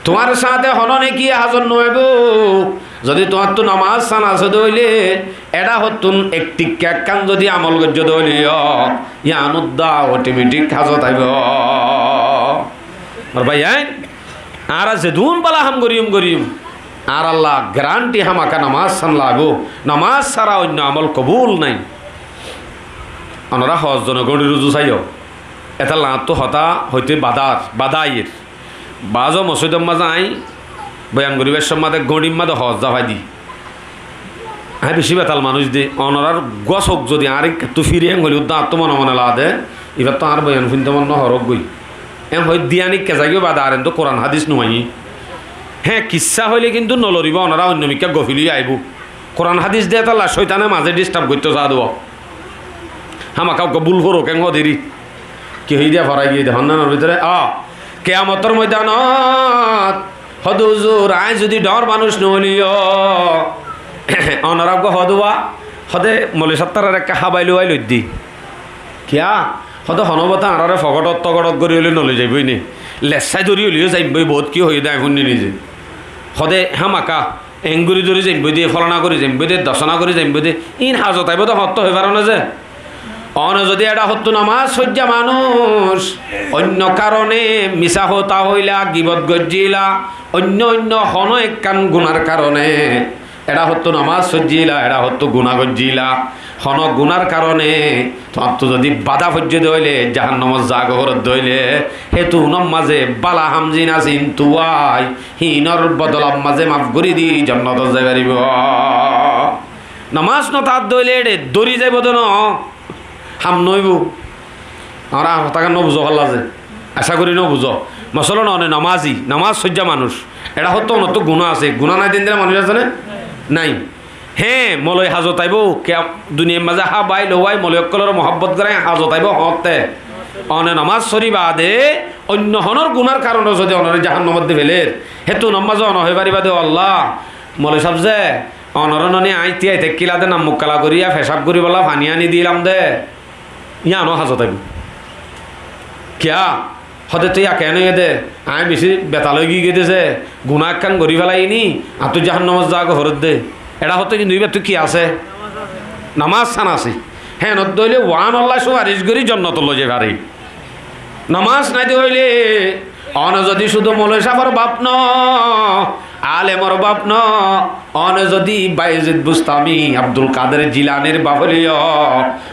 Tuáñr sáñte honó nekiye házor no óibo, zodi tuáñttu namaz san asé de óile, eçé hottún ek tikka ekkán zodi amol goijjó de óile yó, yián uddúa otometik házot aibo. Mor báiyain, añára zedún bála ham goijjum goijjum, añáralla garanti hámaka namaz san laibo, namaz sára oinno amol kobul nái. Onorá hoózzone góñçir uzu saiyó, étalla añáttu hotá hoité badar, bada aiyér. Baázo mosóidor mazé aññí boyan goríbar somot de góñçir mazé hoózza fai di. Aññí bicí betal manúic de, onorár uggúa sóuk zodi añár íkkattú firi en hoilé uddúa añáttu mone mone lade, ibáttu añár boyan fúinte mon no horók goi. En hoói diyan íkka zaigói bade ar entú Kuran hádis no aiyé. Héen, kissá hoilé kintú no loribá, onorá oinno mikká gofil ói aibó. Kuran hádis de étalla cóitane mazé disturb goittó zade. Hámaka uggúa búl foruk en hoódiri. Ki hoiyé de forai giyé de honnánor bútore? Ó, kiyamotor moidanot hoó de, "Uzur, aññí zodi dhoóñr manúic no óili yó." Onorá uggúa hoó de, "Wá," hoó de, "moloi sáb tarare ekká hábai loi ailói de." Kiyá? Hoó de, "Honó bóte añáráre fogóthot togóthot gorí óile no loi zaibói né. Lessái dóri óile yó zaimbói, boóut ki hoiyé de aññí fúinni nize." Hoó de, "Hámaka." Engorí dóri zaimbói de, fólana gorí zaimbói de, dosóna gorí zaimbói de, íin házot aibó de hoóñtte hoi faro né ze. One zodi eçé hottú namás foijjá manúic, oinno karone misá hotá hoilá, gibot goijjíla, oinno oinno honó ekkán gunár karone, eçé hottú namás foijjíla, eçé hottú guná goijjíla, honó gunár karone tuáñttu zodi bada foijjé de óile, jahannamot zagói foredde óile, hétu unór mazé bála ham ziín asé, íin tuwai, híinor bodolar mazé maf gorí di jonnotot zai faribó. Namás no táadde óile éçe dóri zaibó de no, ham no óibo. Añára hotágan no buzó falla ze. Acá gorí no buzó. Mosolon one namázi, namás foijjá manúic. Eçé hottú onottú guná asé, guná nái de endilla manúic asé né? Nái. Héen, moloi házot aibó, ke duniyair mazé hábai lowai, moloi ókkolor muhábbot gorái házot aibó hoóñtte. One namás fori baade oinno honór gunár karone zodi onore jahannamot di felér, hétu namás one hoi faribá de, "Ó Allah, moloi sáb ze, onore noni aññí tiyai tákkila de, nam mukkala goríya, fecáb goríbolla faní aní dilam de." Yíano házot aibó. Kiyá? Hoó de, "Toi yá keén óiye de? Aññí bicí betal ói giyí de ze, guná ekkán gorí félaiyi ni, añáttu jahannamot zagói foredde." Eçé hoóñtte kintu íbattú ki asé? Namás san asé. Héen odde óile uánolla cúfaric gorí jonnotot loi zai fare. Namás nái de óile, one zodi cúdu moloi sáfor baf no, Alemor baf no, one zodi Bayezid Bustami, Abdul Kader Jilanir baf óileyo,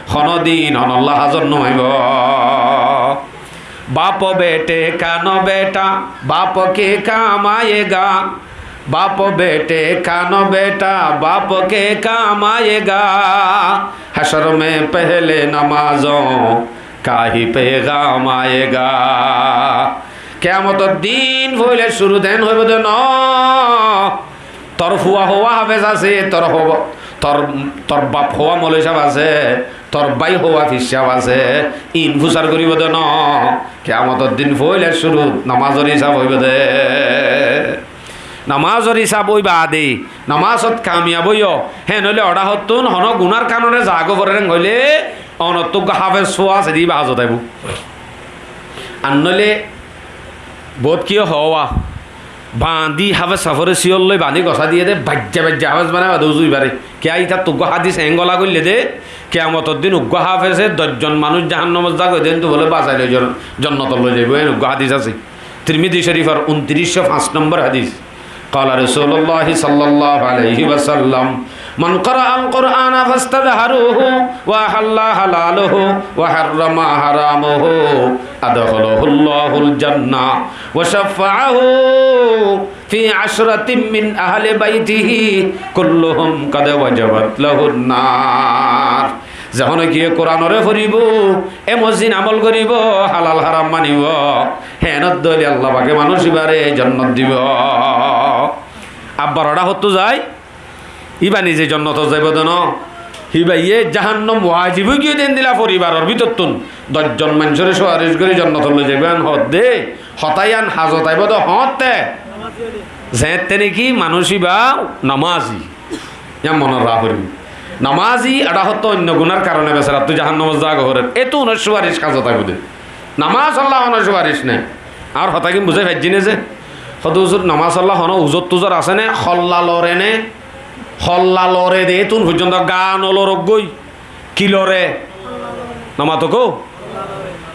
honodin onolla házor no óibo. باپ بیٹے کا نہ بیٹا، باپ کے کام آئے گا۔ باپ بیٹے کا نہ بیٹا، باپ کے کام آئے گا۔ حشر میں پہلے نمازوں کا ہی پیغام آئے گا۔ Kiyamotor din foila cúru den óibo de no. Tor fua howa hafez asé, tor howa, tor, tor baf howa moloi sáb asé, tor bái howa fir sáb asé, in fusar goribo de no. Kiyamotor din foila cúru nomazor isab óibo de. Nomazor isab ói baade, nomazot kamiyab óiyo, hén óile oçá hottún hono gunar kanone zago forer óile, onottú uggwá hafez fua asé de íba házot aibo. Ar nóile bout kiyé howa, bañdí hafez safore siyól loi bañdí gosá diyé de, baijja baijja hafez banai baade uzu ibáre. Kiyá itattú uggwá hádis eéngola goillé de, kiyamotor din uggwá hafeze doc zon manúic jahannamot zagói de, héntu bóle basai loi jon-, jonnotot loi zaibo, eén uggwá hádis asé. Tirmidi Córifor untiric cót fañs nombor hádis. قال رسول الله صلى الله عليه وسلم، من قرأ القرآن فاستظهره وأحل حلاله وحرم حرامه أدخله الله الجنة وشفعه في عشرة من أهل بيته كلهم قد وجبت له النار. Zehone kiyé Kuranore foribo, e mozin amol goribo, halal haram manibo, hénot dóile Allah pake manúic ibáre jonnot dibo. Abbar oçá hottú zai, íba nize jonnotot zaibo de no. Híbaye jahannam wajib ói giyé de endilla foribaror bútottún doc zon manúcore suwaric gori jonnotot loi zaibo en hoó de, hotá yián házot aibo de hoóñtte. Zeéñtte niki manúic íba nomazi. Yián monot raká foribo. Nomazi eçá hottú oinno gunar karone besarattú jahannamot zaga forer. Étunor suwaric házot aibo de. Nomazolla honó suwaric nái. Añár hotá gín buzái faijjí né ze? Hoó de huzur, nomazolla honó uzor tuzor asé né? Holla lore né? Holla lore de étun foijjonto gaa no loroggói. Ki lore? Nomato kó?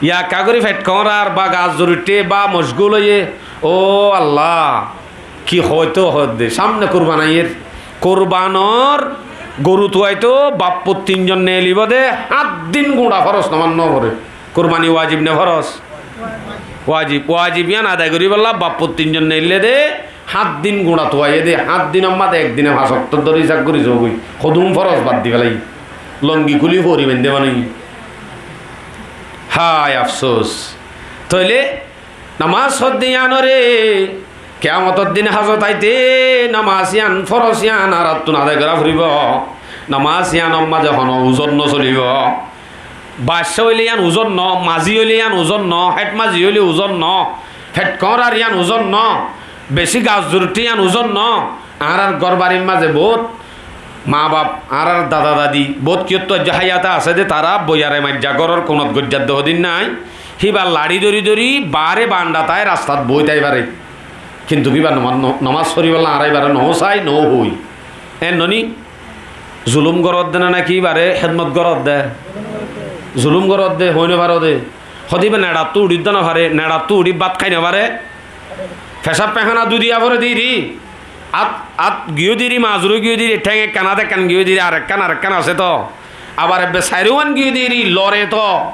Yakka gorí feth kóñrar ba gas zuritte ba mocgul óiye. Ó Allah, ki hoóito hoódde, sámne kurban aiyér. Kurbanor goru tuwaito baf-fut tin zon neelibó de, hát din guñça foros nomaz no fore. Kurbani wajib né foros? Wajib. Wajib yián adai goríbolla baf-fut tin zon neille de, hát din guñça tuwaiyé de, hát dinor mazé ek dine fañs okto dóri isab gorí zogói. Hodún foros bad di félaiye. Longi kúli fori baindé banaiye. Hái afsús. Tóile nomaz foddé yiánoré kiyamotor din házot aite nomaz yián, foros yián añárattún adai gorá foribó. Nomaz yiánor mazé honó uzor no solibo. Baccá óile yián uzor no, mazi óile yián uzor no, feth mazi óile uzor no, feth kóñrar yián uzor no, beci gas zuritte yián uzor no. Añárar gór barir mazé bout maa baf, añárar dada dadi, bout kiyóttu aijjó háiyate asé de, tará boiyare maijja góror kunot goijjadde hodin nái, híba laçí dóri dóri baáre baanda tái rastat boói tái fare. Kintu híba nomaz, no-, nomaz foribálla añára íbare noó sai, noó hoói. Eén noní? Zulúm goródde né náki íbare hédmot goródde? Zulúm goródde, hoói no faróde. Hóde íba neçattú uçídde no fare, neçattú uçí bát hái no fare. Fecáb fehana dui diya fore diri. Át, át giyó diri, mazuró giyó diri, théng ekkán, át ekkán giyó diri, arekkán, arekkán asé to. Abar ebbe sairówan giyó diri, lore to.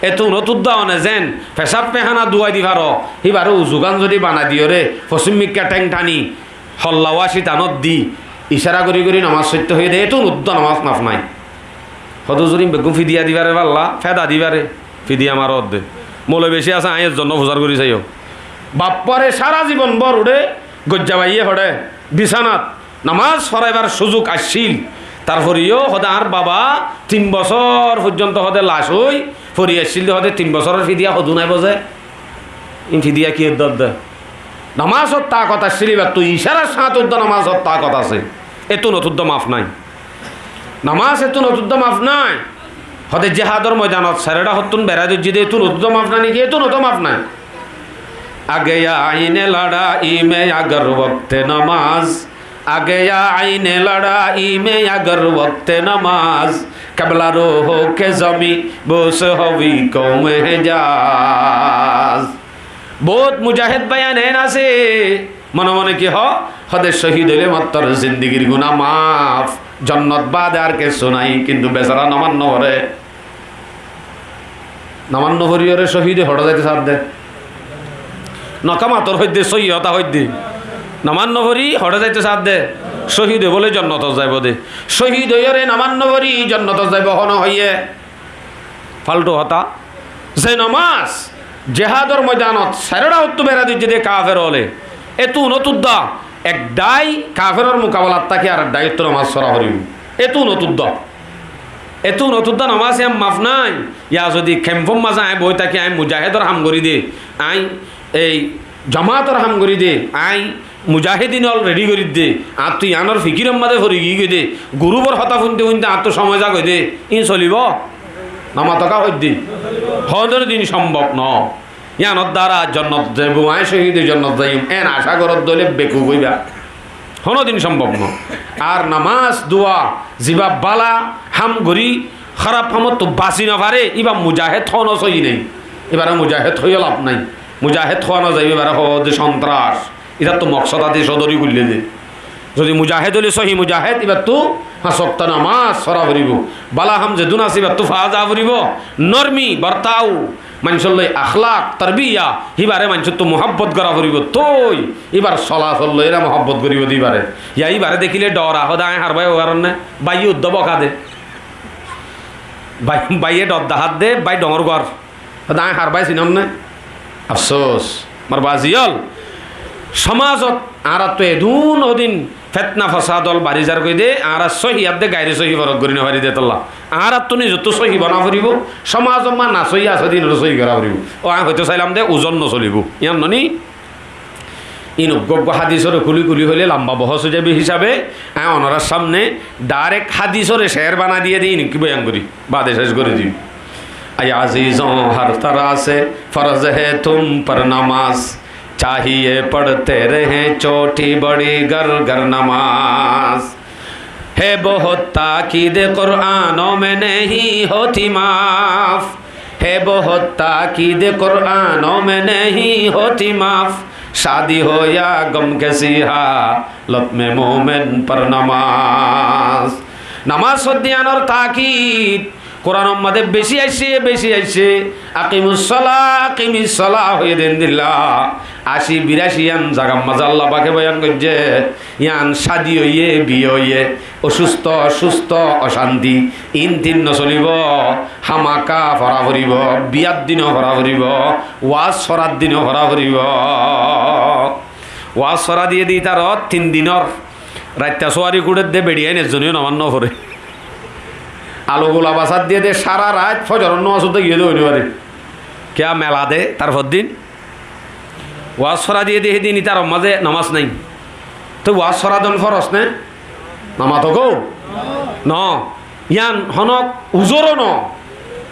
Etún otúdda one zen fecáb fehana duwai di faro, híbare uzugán zodi banai diyoré, fosímmikká théng thani, holla wáci tanót di, icára gorí gorí nomás foitto hoiyé dé, etún uddúa nomás maf nái. Hodúzur ín beggún fidiya dibáre falla, féda dibáre, fidiya maródde. Moulovi beci asé, aññí ezzon no fusár gorí saiyó. Bappáre sára zibon bór uçé, goijja baiyé hoçé, bisánat, nomás foraibár suzuk accíl. Tarfore yó hodé añár baba tin bosór foijjonto hodé lac ói fori accíl dé, hodé tin bosóror fidiya hodún aibó ze? Ín fidiya ki edde edde? Nomásot takot accíl íbattú, icárar sáñte uddúa nomásot takot asé. Etún otúddo maf nái. Nomás etún otúddo maf nái. Hodé jihádor moidanot sairó dhákottún berái dóijje dé, etún otúddo maf nái niki? Etún otúddo maf nái. آ گیا عین لڑائی میں اگر وقت نماز، آ گیا عین لڑائی میں اگر وقت نماز، قبلہ رو ہو کہ زمین بوس ہوئی قوم حجاز۔ Bout mujahéd báiyain eén asé, Mone mone ki hoó? Hoó de cóhid óile mottor zindigir guná maf, jonnot baade ar kessú nái, kintu besara nomaz noforé. Nomaz noforiyóre cóhid ói hoçé zaito saádde? Noka mator hoidde, sóiyi hotá hoidde. Nomaz nofori hoçé zaito saádde? Cóhid ói bóle jonnotot zaibo de. Cóhid óiyore nomaz nofori jonnotot zaibo hone hoiyé? Faltu hotá. Ze nomaz jihador moidanot sairó dhakóttu bera diyé de kafer óle, éttu unóttudda ek dhái kaferor mukabelat táki arek dháittú nomaz fora foribó. Éttu unóttudda. Éttu unóttudda nomaz yián maf nái. Ya zodi kemfor mazé aññí boói táki, aññí mujahedor ham gorí de, aññí ei jamaator ham gorí de, aññí mujahedin ól redi gorí de, añáttu yiánor fikiror mazé fori giyói de, gurufór hotá fúinte fúinte añáttu cómoi zagói de, íin solibó? Nomatoká hoidde. Honódin sombob noó. Yiánor dara jonnot zaibou, aññí cóhid ói jonnot zaiyum, en acá goródde óile bekuf óiba. Honódin sombob noó. Ar nomaz, dua, zibá bála ham gorí háraf hamottú basi nofaré, íba mujahed hono sóiyi nái. Íbaré mujahed hoiyó laf nái. Mujahed hoó nozaibo, íbaré hoó de sontras. Ítattú moksod adi sodori goillé de. Zodi mujahed óile sóiyi mujahed, íbattú fañs wokto nomaz fora foribó. Bála ham zedún asé, íbattú faa za foribó. Normi, bortau, maincór loi akhlak, torbiya, híbaré maincóttu muhabbot gora foribó. Toi íbar solasol loiyóre muhabbot goribó de íbaré. Ya íbaré dekíle dhor, hoó de aññí har bái óifaron né? Báiye uddá boká de. Bái, báiye dhor dahá de, bái dhoóñr gor. Hoó de aññí har bái sinóm né? Afsós. Mor bazi ól, somazot añárattú edún odin fetna fosad ól bari zargói de, añára sóiyi adde gaire sóiyi forok gorí nofari de tolla. Añárattú nizottú sóiyi bona foribó, somazot ma nasóiyi asé de ínoré sóiyi gora foribó. Ó aññí hoitó sailam de uzon nosolibó. Yián noní? Ín uggwá uggwá hádisore kúli kúli hoilé lamba bohós ói zaibo hísabe, aññí onorár samne dhairek hádisore ceér banai diyé de ín ki boyan gorí, baade céc gorí diyum. اے عزیزوں ہر طرح سے فرض ہے تم پر نماز، چاہیے پڑھتے رہیں چھوٹی بڑی گھر گھر نماز۔ ہے بہت تاکید قرآنوں میں نہیں ہوتی معاف، ہے بہت تاکید قرآنوں میں نہیں ہوتی معاف، شادی ہو یا غم کسی حالت میں مومن پر نماز۔ Nomaz foddíyanor taakid Kuranor mazé beci aiccé, beci aiccé. Aqimus solah, aqimis solah hoiyé de endilla aci biraci yián zagar mazé Allah pake boyan goijjé. Yián cádi óiye, biyé óiye, ocústo, cústo, ocanti, iín tin nosolibó, hámaka fora foribó, biyar dino fora foribó, waás forar dino fora foribó. Waás fora diyé de ítarot tin dinor raitta suwari kuçer de beçiyain ezzoniyo nomás noforé. Alu gula basar diyé de sára rait fozoror nomás uddá giyé de ói nofaré. Kiyá mela de, tarfor din Waás fora diyé de hídin ítar mazé nomás nái. Toi waás fora don foros né? Nomás okó? No. Yián honó uzoró no.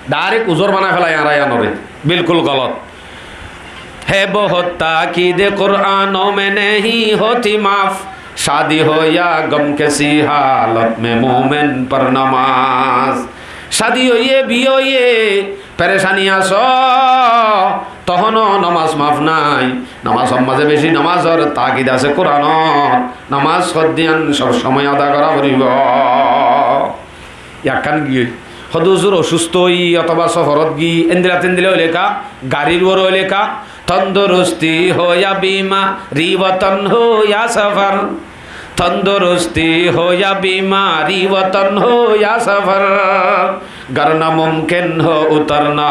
Dhairek uzor banai félai añára yiánoré. Bilkul golot. ہے بہت تاکید قرآنوں میں نہیں ہوتی معاف، شادی ہو یا غم کسی حالت میں مومن پر نماز۔ Cádi óiye, biyé óiye, perecani asó, tohóno nomás maf nái. Nomásor mazé beci nomásor taakid asé Kuranot. Nomás foddíyan sob somoi ada gora foribó. Ekkán giyé, hoó de huzur ocústo óiyi otóba soforot giyí, endilla tendilla óile ká, garir uore óile ká, تندرستی ہو یا بیماری وطن ہو یا سفر، تندرستی ہو یا بیماری وطن ہو یا سفر، گر ناممکن ہو اترنا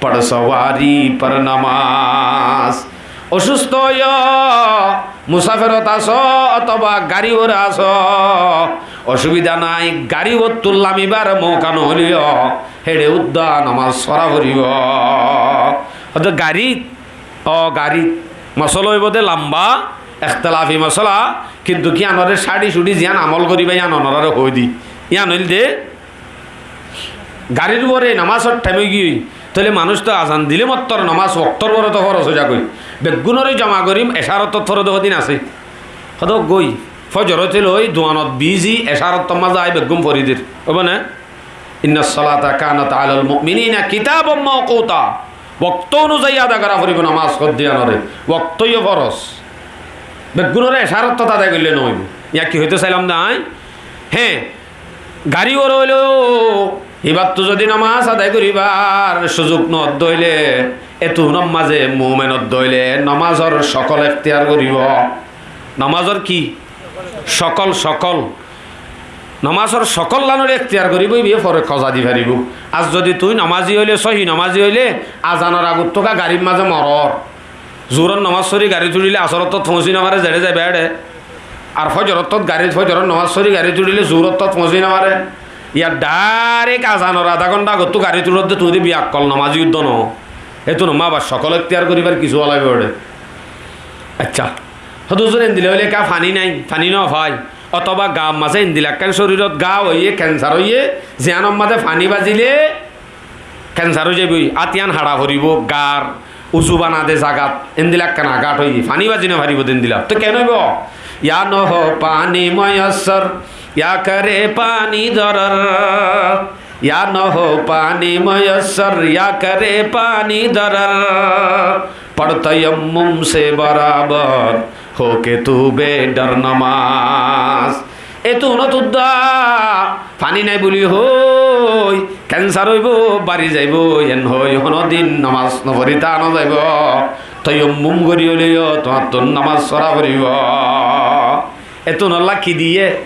پڑھ سواری پر نماز۔ Ocústo óiyo, musaferot asó otóba gari uore asó, ocúbida nái, gari uottú lamibar mouka noóileyo, héçe uddá nomás fora foribó. Óde garit, ó garit, mosola óibo de lamba, ektelafi mosola, kintu ki yiánoré cáçi-cuçi ziyán amol goribá yián onoráre hoói di. Yián óilde, garir uore nomásor thaim óigiyoi, tóile manúic to azan dile mottor nomás októr uore to foros ói zagói. Beggúnoré zoma gorí ecár ottót fore de hodin asé. Hodó goi, fozorot loi duanot bizi ecár ottór mazé aái beggún fori der. Óibo né? إن الصلاة كانت على المؤمنين كتابا موقوتا. Okto onuzayi ada gora foribó nomás foddíyanoré. Októyo foros. Beggúnore ecárot adai goille noóibo. Yá ki hoitó sailam de añí? Hé, gari uore óileyo, ibáttu zodi nomás adai goríbar suzuk noódde óile, etúnor mazé mumen ódde óile nomásor cokól ektiyar goríbo. Nomásor ki? Cokól, cokól. Nomásor cokól lanore ektiyar goríbo, ibáye fore koza di faribó. Ar zodi tuñí nomází óile, sóhi nomází óile, azanor agottúka garir mazé moror. Zuhuror nomás fori garit uçíle asórottót foóñsi nofaré, zeçé zaiba eçé. Ar fójorottót garit, fójoror nomás fori garit uçíle zuhurottót foóñsi nofaré. Yá dhairek azanor adá gónta agottú garit uçódde tuñí de biyakkol nomází uddó noó. Hétun nomá abar cokól ektiyar goríbar kissú wala óibo eçé. Accá. Hóde huzur endilla óile ká faní nái, faní nofai. Otóba gaar mazé endilla ekkán córirot gá óiye, kensar óiye, ziyánor mazé faní bazile kensar ói zaiboi, át yián haça foribó, gaar uzu banade zagat, endilla ekkán agat óiye, faní bazi nofaribó de endilla. Toi ken óibo? یا نہ ہو پانی میسر، یا کرے پانی ضرر۔ یا نہ ہو پانی میسر، یا کرے پانی ضرر۔ پڑھ تیمم سے برابر ہو کہ تو بے ڈر نماز۔ Etúnot uddá faní nái buli hoói, kensar óibo, bari zaiboi, en hoói honódin nomás noforí táa nozaibó. Toiyommum gorí óileyo tuáñttun nomás fora foribó. Etúnolla ki diyé?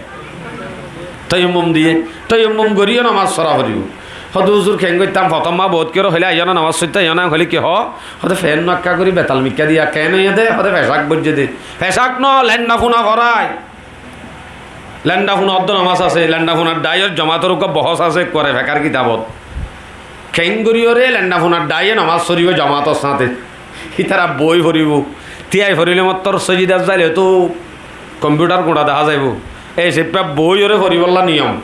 Toiyommum diyé. Toiyommum goríyo nomás fora foribó. Hóde huzur keén goittám, fotómma boóut kiyóre hoilé aiyó na, nomás foitté aiyó na, hoilé ki hoó? Hóde feén no ekká gorí betal mikká diya, keén óiye dé? Hóde fecák boijjé dé. Fecák no, lendha funa forai. Lendha funa oddó nomás asé, lendha funar dhaiyór jomator uggúa bohós asé, ekkuare fekár kitabot. Keéngoríyoré lendha funar dhaiye nomás foribó jomator sáñte. Ítara boói foribó. Tíai forilé mottor sójidat zaile tó kompiuthar guñça dehá zaibó. Ei sippá boóiyoré foribólla niyom.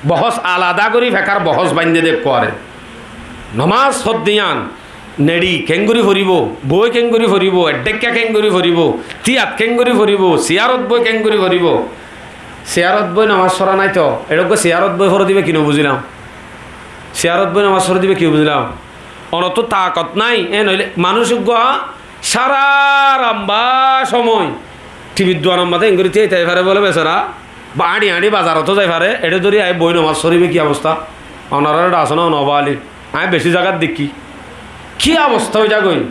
Bohós alada gorí fekár bohós baindé de ekkuare. Nomás hoddé yián Neçi keéngorí foribó, boói keéngorí foribó, eddháikka keéngorí foribó, tíyat keéngorí foribó, siyárot boói keéngorí foribó. Siyárot boói nomás fora nái toó, eçé eggúa siyárot boói fora diba ki nobuzílam? Siyárot boói nomás fora diba ki nobuzílam? Onottú taakot nái, éen óile manúic eggúa sára lamba cómoi thibir duanor mazé eéngorí tíai táki fare bóle besara. Ba añçi añçi bazarottú zai fare, eçé dóri aññí boói nomás foribó ki obosta? Onorar eçé asé ná, ono báli. Aññí bicí zagat deikkí. Ki obosta ói zagói?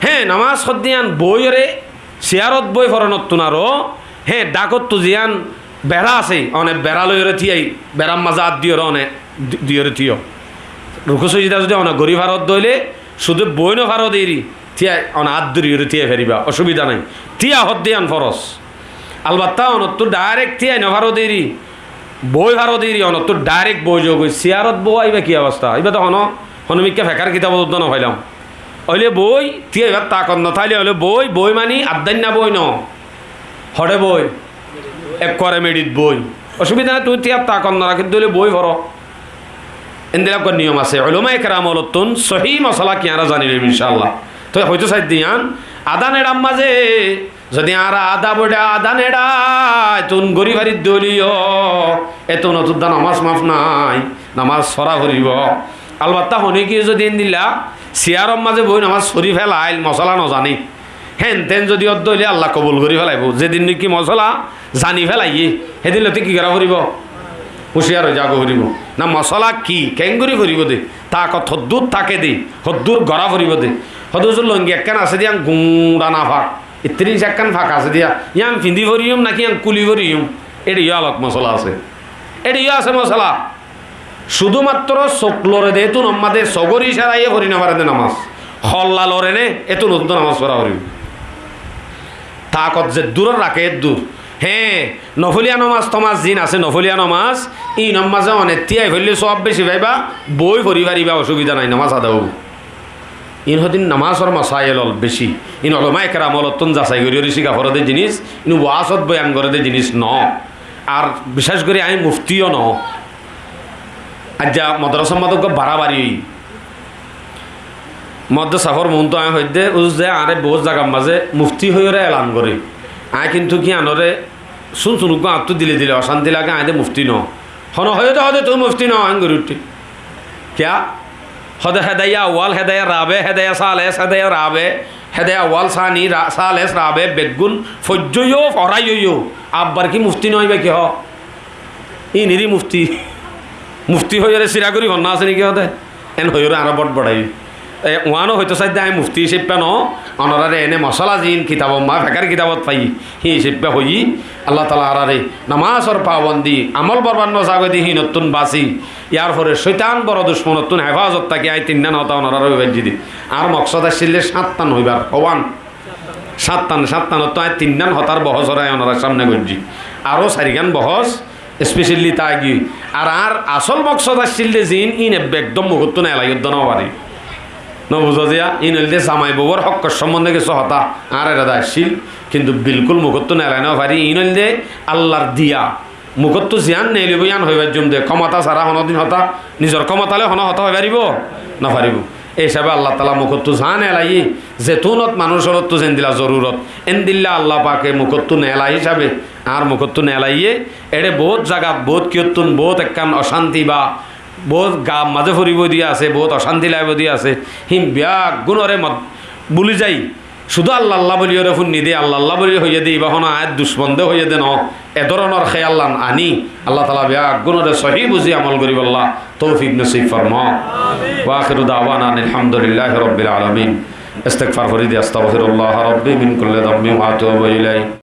Hé, nomás hoddé yián boóiyoré, siyárot boói foronottu naró, hé, dhákottu ziyán berá asé, one berá loiyoré tíai, berár mazé át diyoré one di-, diyoré tío. Rukú sójida zodi one gorí farodde óile, cúde boói nofarodde eri, Tíya, one át dóriyoré tíya faribá, ocúbida nái. Tíya hoddé yián foros. Albatta, onottú dhairek tíya nofaró deri, boói faró deri, onottú dhairek boói zogói. Siyárot boóa ibá ki obosta? Ibá to honó, honó mikká fekár kitabot uddá nofailám. Óile boói, tíya ibár taakot notáile óile boói, boói mani addáinna boói noó. Hoçé boói? Ekkuare meçit boói. Ocúbida nái, tuñí tíyar taakot norakédde óile boói foró. Endilla ekkuar niyom asé. Ulamaye keram ókkolottún sohí mosola ki añára zani loiyum incáallah. Toi hoitó saidde yián, adá neçar mazé zodi añára adá boiçá, adá neçá ettún gorí faridde óileyo, ettún ottún dá nomás maf nái, nomás fora foribó. Albatta, honíkiye zodi endilla siyáror mazé boói nomás fori felail, mosola nozaní, Héen teén zodi ódde óile Allah kobul gorí felaibó. Zedin niki mosola zani felaiyé, hédin lóti ki gorá foribó? Huciyar ói zagói foribó. Na mosola ki, keéngorí foribó de, taakot hoddúr táke de, hoddúr gorá foribó de. Hoddúr lungi ekkán asé de, yián guñça nafak, ittiríc ekkán fak asé de, yián fiñdí foriyum naki yián kúli foriyum? Éçe yó alok mosola asé. Éçe yó asé mosola. Cúdumatró suk lore de, etún ommáde sogór icáraye fori nofaré de nomás. Holla lore né, etún ottún dá nomás fora foribó. Taakot zeddúr raké eddúr. Héen, nofoliya nomás tomás ziín asé, nofoliya nomás, íin ommáze one tíyai foillé sóab béci faibá, boói fori faribá, ocúbida nái, nomás ada óibo. Íin hodin nomásor mosáyel ol béci. Íin ulamaye keram ókkolottún zasai gorí gorí cíka foré de jinis, íin waásot boyan goré de jinis noó. Ar bicéc gorí aññí muftíyo noó. Aijja modrasar mazé uggúa barabari óiye. Moddé safór muúntu aññí hoidde, uzu ze añáre boóut zagar mazé muftí hoiyóre elan goré. Aññí kintu ki añáre cún cún uggúa añáttu dile dile ocánti lage, aññí de muftí noó. Hone hoiyó de, hode tuñí muftí noó, eén gorí uiththé. Kiyá? Hode hedaya awal, hedaya rabe, hedaya sales, hedaya rabe, Héde awal, sáni, ra-, sáles, rabe, beggún foijjó yó, forai yó yó. Abbar ki mufti no óiba ki hoó? Iniri mufti. Mufti hoiyóre sira gorí fonná asé né ki hoó de? En hoiyóre añára bot boçai. E, uáno hoitó saidde añí mufti hísabe no, onoráre ene mosala ziín kitabot, ma fekár kitabot fai, hísabe hoiyí. Allah taala añáráre nomásor pabondi, amol borbat no zagói de hínottún basi. Yar fore cóitan boro ducmonottún hefazot táki añí tinnán hotá onoráre hoibar zidi. Añár moksod accíl de cáttan hoibar, hoán. Cáttan, cáttanottú añí tinnán hotár bohós ore añí onorár sámne goijjí. Aró sairgán bohós, especially táki. Ar añár asól moksod accíl de ziín, íin ebbe ekdóm mukóttu neelai uddá no fari. No buzó ziya, íin óilde zamai bouwór hókkor sombonde kessú hotá añár erada accíl, kintu bilkúl mukóttu neelai no fari. Íin óilde Allar diya, mukóttu ziyán neelibóu yían hoibar zumde, kómota sára honódin hotá, nizor kómota loi honó hotá hoi faribóu? No faribóu. Ei hísabe Allah taala mukóttu ziyán neelaiyé, zetúnot manúicoróttu zendila zorurot, endila Allah pake mukóttu neelai hísabe, añár mukóttu neelaiyé. Eçé boóut zagat, boóut kiyóttun, boóut ekkán ocánti ba boóut gaar mazé foribóu diya asé, boóut ocánti laibóu diya asé, híin beggúnore mot-, búli zai. Cúdu Allah Allah bóli yóre fúinni de, Allah Allah bóli hoiyé de, ibá honó añár ducmon de hoiyé de no. E dóronor héyallan aní, Allah taala beggúnore sohí buzí amol goríbolla toufik nosib formaók. Wa akhiru dawana anil hamdulillahi rabbil alamin. Istigfar forí de, astaghfirullaha rabbi min kulli dambin wa atubu ilaih.